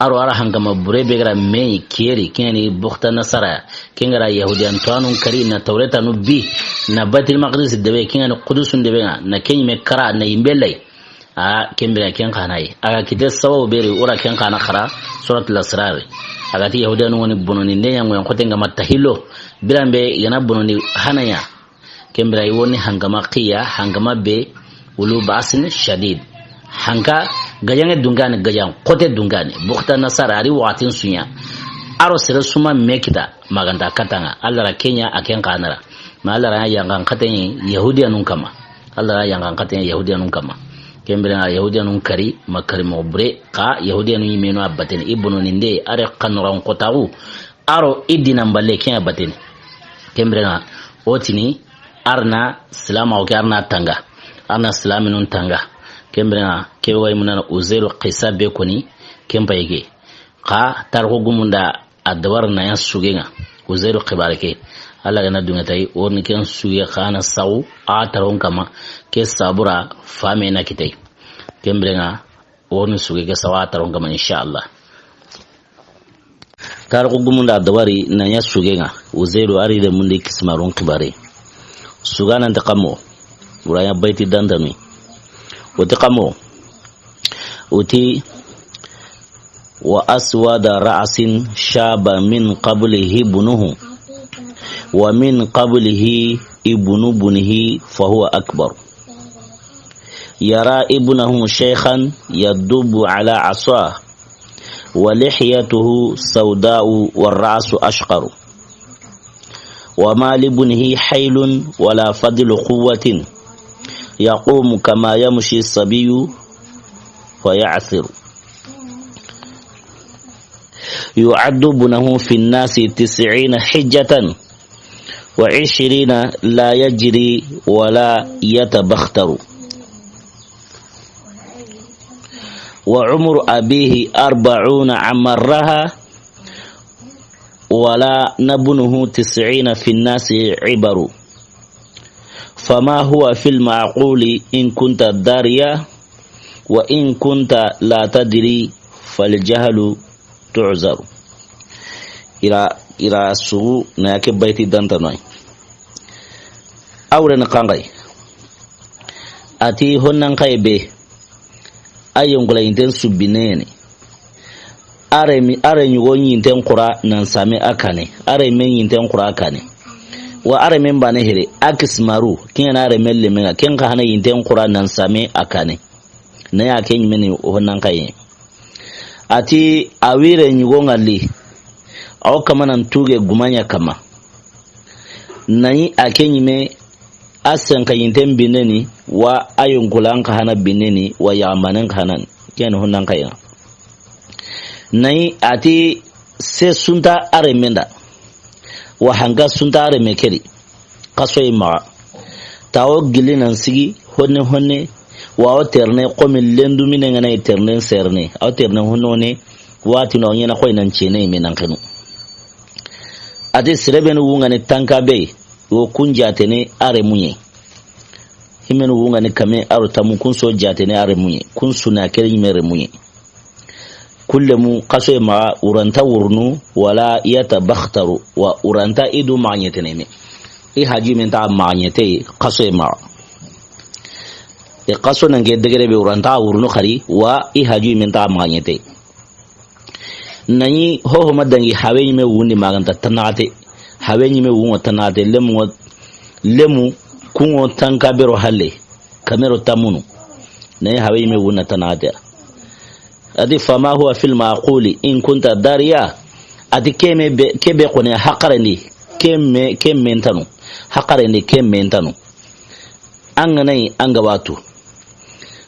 A ro a ra hankama bure be ga ra me ni keri, ken ni Buxta Nasara, ken ga ra Yahudiyan tuwanun kari na Tawreta nu bi, na Baitul Maqdis debe, ken ni Qudusun debe nga, na ken me kara, na yimbe lay. A ken bire ken xa na yi. A ga kite sababu beri o ra ken xa na xara Suratul Asrar. A ga ti Yahudiyanu woni bononi nde ɲango yan xoten ga ma tahilo. Biran be yana bononi hanaya. Ken bire i woni hangama xiya, hangama be ulu ba'sin shadid. Hanka gajange dungane, gajan xote dungane. Buxta Nasar a ri waxatin su ɲa. A ro sere su ma me kita, ma ga nta katanga. Alla ra ken ɲa a ken xa na ra. Ma Alla ra yangan xaten Yahudiyanun kama. Alla ra yangan xaten Yahudiyanun kama. Ken bire ŋa Yahudiyanun kari, ma kari moxo bure, xa Yahudiyanun yimenu a batene. I bononi nde, a re xanoran xotaxu. A ro i dinan balle ken a batene. Ken bire ŋa, o tini, a ra na silama o ke, a ra na tanga. A ra na silaminun tanga. Ken bire ŋa, ke be wa i munana Uzairu xisa be koni, ken payi ke. Xa tarixu gumunda a dabari na ɲa suge ŋa. Uzairu xibare ke. Alla ga na dunge tayi, o ri ni ken suge xa na saxu, a taron kama, ke sabura fame na kitayi. Ken bire ŋa, o ri ni suge ke saxu a taron kama, inshallah. Tarixu gumunda a dabari na ɲa suge ŋa. Uzairu a ri de mundi kisimarun xibare. Suganan ta kamo. Wuraya bayti dantami. O ti kamo. O ti, وأسود رأس شاب من قبله ابنه، ومن قبله ابن ابنه فهو أكبر. يرى ابنه شيخا يدب على عصاه، ولحيته سوداء والرأس أشقر. وما لابنه حيل ولا فضل قوة، يقوم كما يمشي الصبي فيعثر. يعد ابنه في الناس تسعين حجة وعشرين لا يجري ولا يتبختر. وعمر أبيه أربعون عمرها، ولا نبنه تسعين في الناس عبر. فما هو في المعقول إن كنت داريا، وإن كنت لا تدري فالجهل تعذر. Ira, ira sugu na ya ke bayti dantanoy. Awre na kangay. A ti honnan kay be. A yonkula yinten subbinene. Are mi, are ɲugo ɲinten xura nan same a kane. Are me ɲinten xura a kane. Wa are men bane here, a kisimaru, ken na are men lemenga, ken xa hana yinten xura nan same a kane. Na ya ke ɲimeni honnan kaye. A ti a wire ɲugo ŋalli. Aw kamanan tuge gumanya kama. Nayi a ke ɲime a senka yinten bineni wa a yonkulan xa hana bineni wa yaxamanen xa hanan. Ken honnan kaye. Nayi a ti se sunta are menda. Wa hanga sunta are me keri. Xasoyi maxa. Tawo gilli nan sigi honne honne. Wa o terne xomi lendu mine ngana i ternen serne. A o terne honne honne. Wati no ɲena xoy nan cene me nan xenu. A ti sere benu wungani tanka be. Wo kun jatene are muɲe. Himenu wungani kame aro tamu kun so jatene are muɲe. Kun suna kere ɲime re muɲe. Kullemu xasoye maxa uranta wurunu wala yatabakhtaru wa uranta i du maxa ɲetene me. I haju men taxa maxa ɲete xasoye maxa. E xaso nange degere be uranta wurunu xari wa i haju men taxa maxa ɲete. Nayi hoho ma dangi hawe ɲime wundi maganta tanaxate. Hawe ɲime wungo tanaxate lemu, lemu kungo tanka bero halle. Kamero tamunu. Nayi hawe ɲime wunna tanaxate. A ti, fama huwa fil maquli in kunta dariya. A ti keme be, kebe kone haqarendi. Keme, keme ntanu. Haqarendi keme ntanu. An ga na yi, an ga ba tu.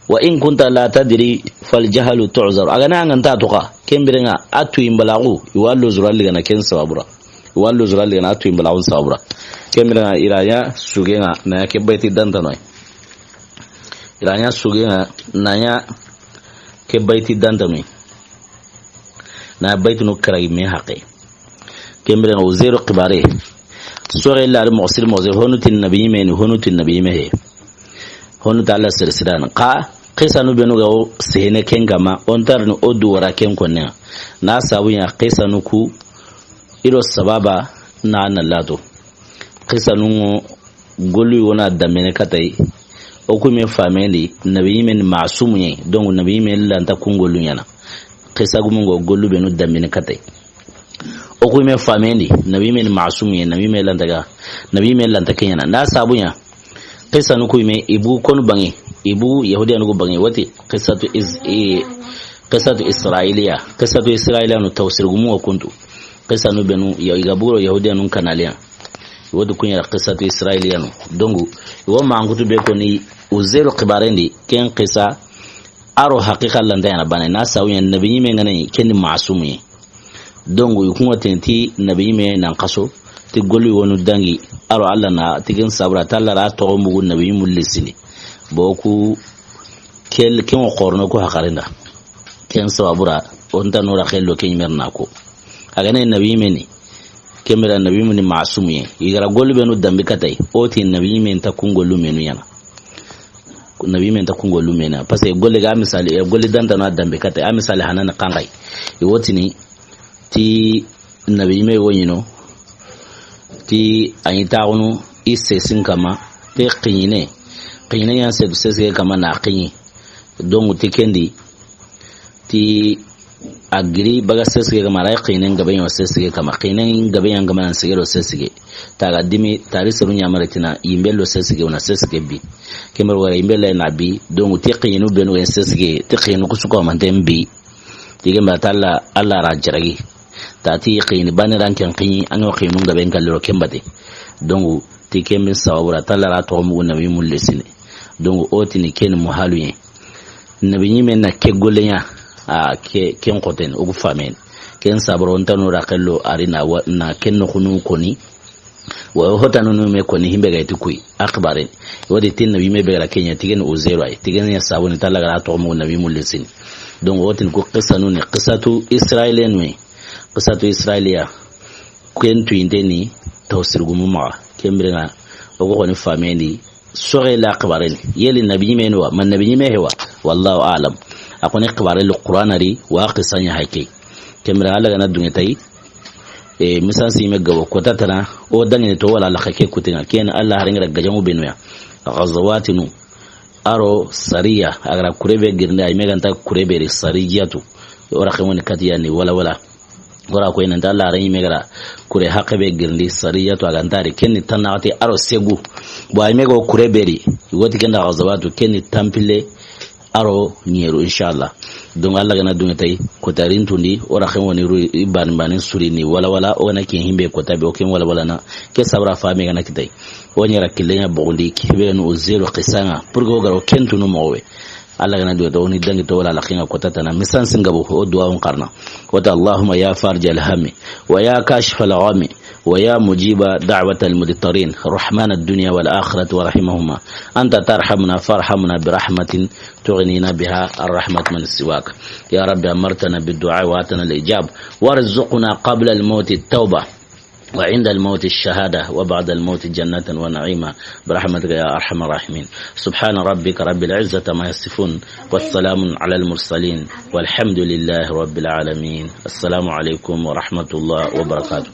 Wa in kunta la tadri fal jahlu tu'zar. A ga na an ga nta tu xa. Ken biren ŋa a tu imbalaxu. I wa lo zuralli ga na ken sababura. I wa lo zuralli ga na a tu imbalaxu sababura. Ken biren ŋa i ra ɲa suge ŋa na ya ke bayti dantanoy. I ra ɲa suge ŋa na ya ke bayti dantanoy. Na bayti no karagi me haqe. Ken biren ŋa Uzairu xibare. Sore la mo sir mo ze honu tin nabi me ni honu tin nabi me he. Honu ta Allah sir sidan. Xa qisanu benu ga o sehene ken kama, on tar ni o du wara ken konne. Na sabu ya qisanu ku ido sababa na na lato. Qisanu ngo golu wona damene katay. O ku me famendi, nabi yinme ni masumu ye. Donc, nabi yinme lanta kun gollu ɲaana. Xisa gumu ŋa gollu benu dambini kate. O ku me famendi, nabi yinme ni masumu ye, nabi yinme lanta ga, nabi yinme lanta ke ɲaana. Na sabu ɲa, xisanu ku me, i bu konu banŋe, i bu Yahudiyanu ku banŋe, wati, xisatu is-, i-, xisatu Israiliya, xisatu Israiliyanu tafsir gumu ŋa kuntu. Xisanu benu, ya, i ga buro Yahudiyanun kanaliya. Wodi kuɲa ra qissatu Israiliyanu. Donc, wo mankutu be koni Uzairu xibarendi, ken qissa, aro haqiqa lanta ɲaana bane, na sawu ɲa nabi ɲime ŋa ni, ken ni masumu ye. Donc, i ku ŋa tini ti nabi ɲime nan xaso, ti golli wonu dangi, aro Alla na, ti ken sabura, ti Alla ra toxo mugu nabi ɲimu lisini. Boku, kel, ken wo xorono ku haqarinda. Ken sababura, o nta nora xello ken ɲimerna ko. A ga na nabi ɲime ni, ken bire nabi ɲime ni masumu ye. I ga ra gollu benu dambi katay, o ti nabi ɲime nta kun gollu menu ɲaana. Nabi ɲime nta kun gollu menu ɲaana. Parce que golle ga misali, eh, golle danta no a dambi katay. A misali hanan xanxay. I wo tini, ti nabi ɲime wo ɲi no, ti a ɲi taxunu i sesin kama, ti xiɲine. Xiɲine ɲa se-, sesige kama na xiɲi. Donc, ti kendi, ti a giri baga sesige kama, ray xiɲine ngabe ɲa sesige kama. Xiɲine ngabe ɲa kama na sege do sesige. Taga dimi, tari seru ɲamare tina, yimbe lo sesige, wona sesige bi. Ken bire wara yimbe la na bi, donc ti xiɲinu benu ŋa sesige, ti xiɲinu ku su ko manten bi. Ti ken bire ti Alla, Alla ra jaragi. Ta ti xiɲi bane ran ken xiɲi, an ŋa xiɲinu ngabe n kalliro ken bate. Donc, ti ken bin sababura, ti Alla ra toxo mugu nabi ɲimu lisini. Donc, o tini ken muhalu ye. Nabi ɲime na ke golle ɲa, a ke, ken xoten, o gu famen. Ken sababura, o nta nora xello, a ri na wa, na ken noxunu koni. Wa hota nunu me koni himbe ga ti kuy, axbaren. Wodi tin nabi ɲime be ga ra ken ɲa, ti ken Uzairu ay. Ti ken ɲa sabu ni ti Alla ga ra toxo mugu nabi ɲimu lisini. Donc, o tin ku qissa nu ni, qissatu Israiliyanu ni. Qissatu Israiliya. Ken tuyinte ni tafsir gumu maxa. Ken bire ŋa, o go xoni famendi, soxe la xibaare ni. Yeli nabi ɲime ni wa, ma nabi ɲime he wa. Wallahu a'lam. A xoni xibaare lu Qur'ana ri, wa qissa ɲa hake. Ken bire Alla ga na dunŋe tay, e, misan si me gabo, kota tana, o dangini to wala la xake kutinŋa. Ken Alla haringira gajamu benu ya. Ghazawatinu, aro sariya, a ga ra kure be girindi, a yime ga nta kure be ri sariyatu. O ra xemoni katiya ni wala wala. O ra ko i na nta Alla ra yime ga ra kure haqe be girindi, sariyatu a ga nta ri, ken ni tannaxati aro segu. Bo a yime ga kure be ri, woti ken da ghazawatu, ken ni tampille aro ɲeru, inshallah. Donc, Alla ga na dunŋe tay, kota rintundi, o ra xemoni ru, i bani bani suri ni wala wala, o na ke himbe kota be, o ken wala wala na, ke sabura fame ga na kitay. O ɲa ra kille ɲa bogundi, ke be nu o zero qissa ŋa, pour que o ga ro ken tunu moxo be. Alla ga na do, do ni dangi to wala la xinga kota tana. Misan singa bo, o duwa on qarna. Wata Allahumma ya farij al hammi, wa ya kashif al ghammi, wa ya mujiba da'wat al mudtarrin, rahman ad dunya wal akhirati wa rahimahuma. Anta tarhamuna farhamna bi rahmatin tughnina biha ar rahmat man siwak. Ya Rabbi, amartana bid du'a wa atana al ijab. Warzuqna qabla al mawt at tawbah. وعند الموت الشهادة، وبعد الموت جنة ونعيما، برحمتك يا أرحم الراحمين. سبحان ربك رب العزة عما يصفون، والسلام على المرسلين، والحمد لله رب العالمين. السلام عليكم ورحمة الله وبركاته.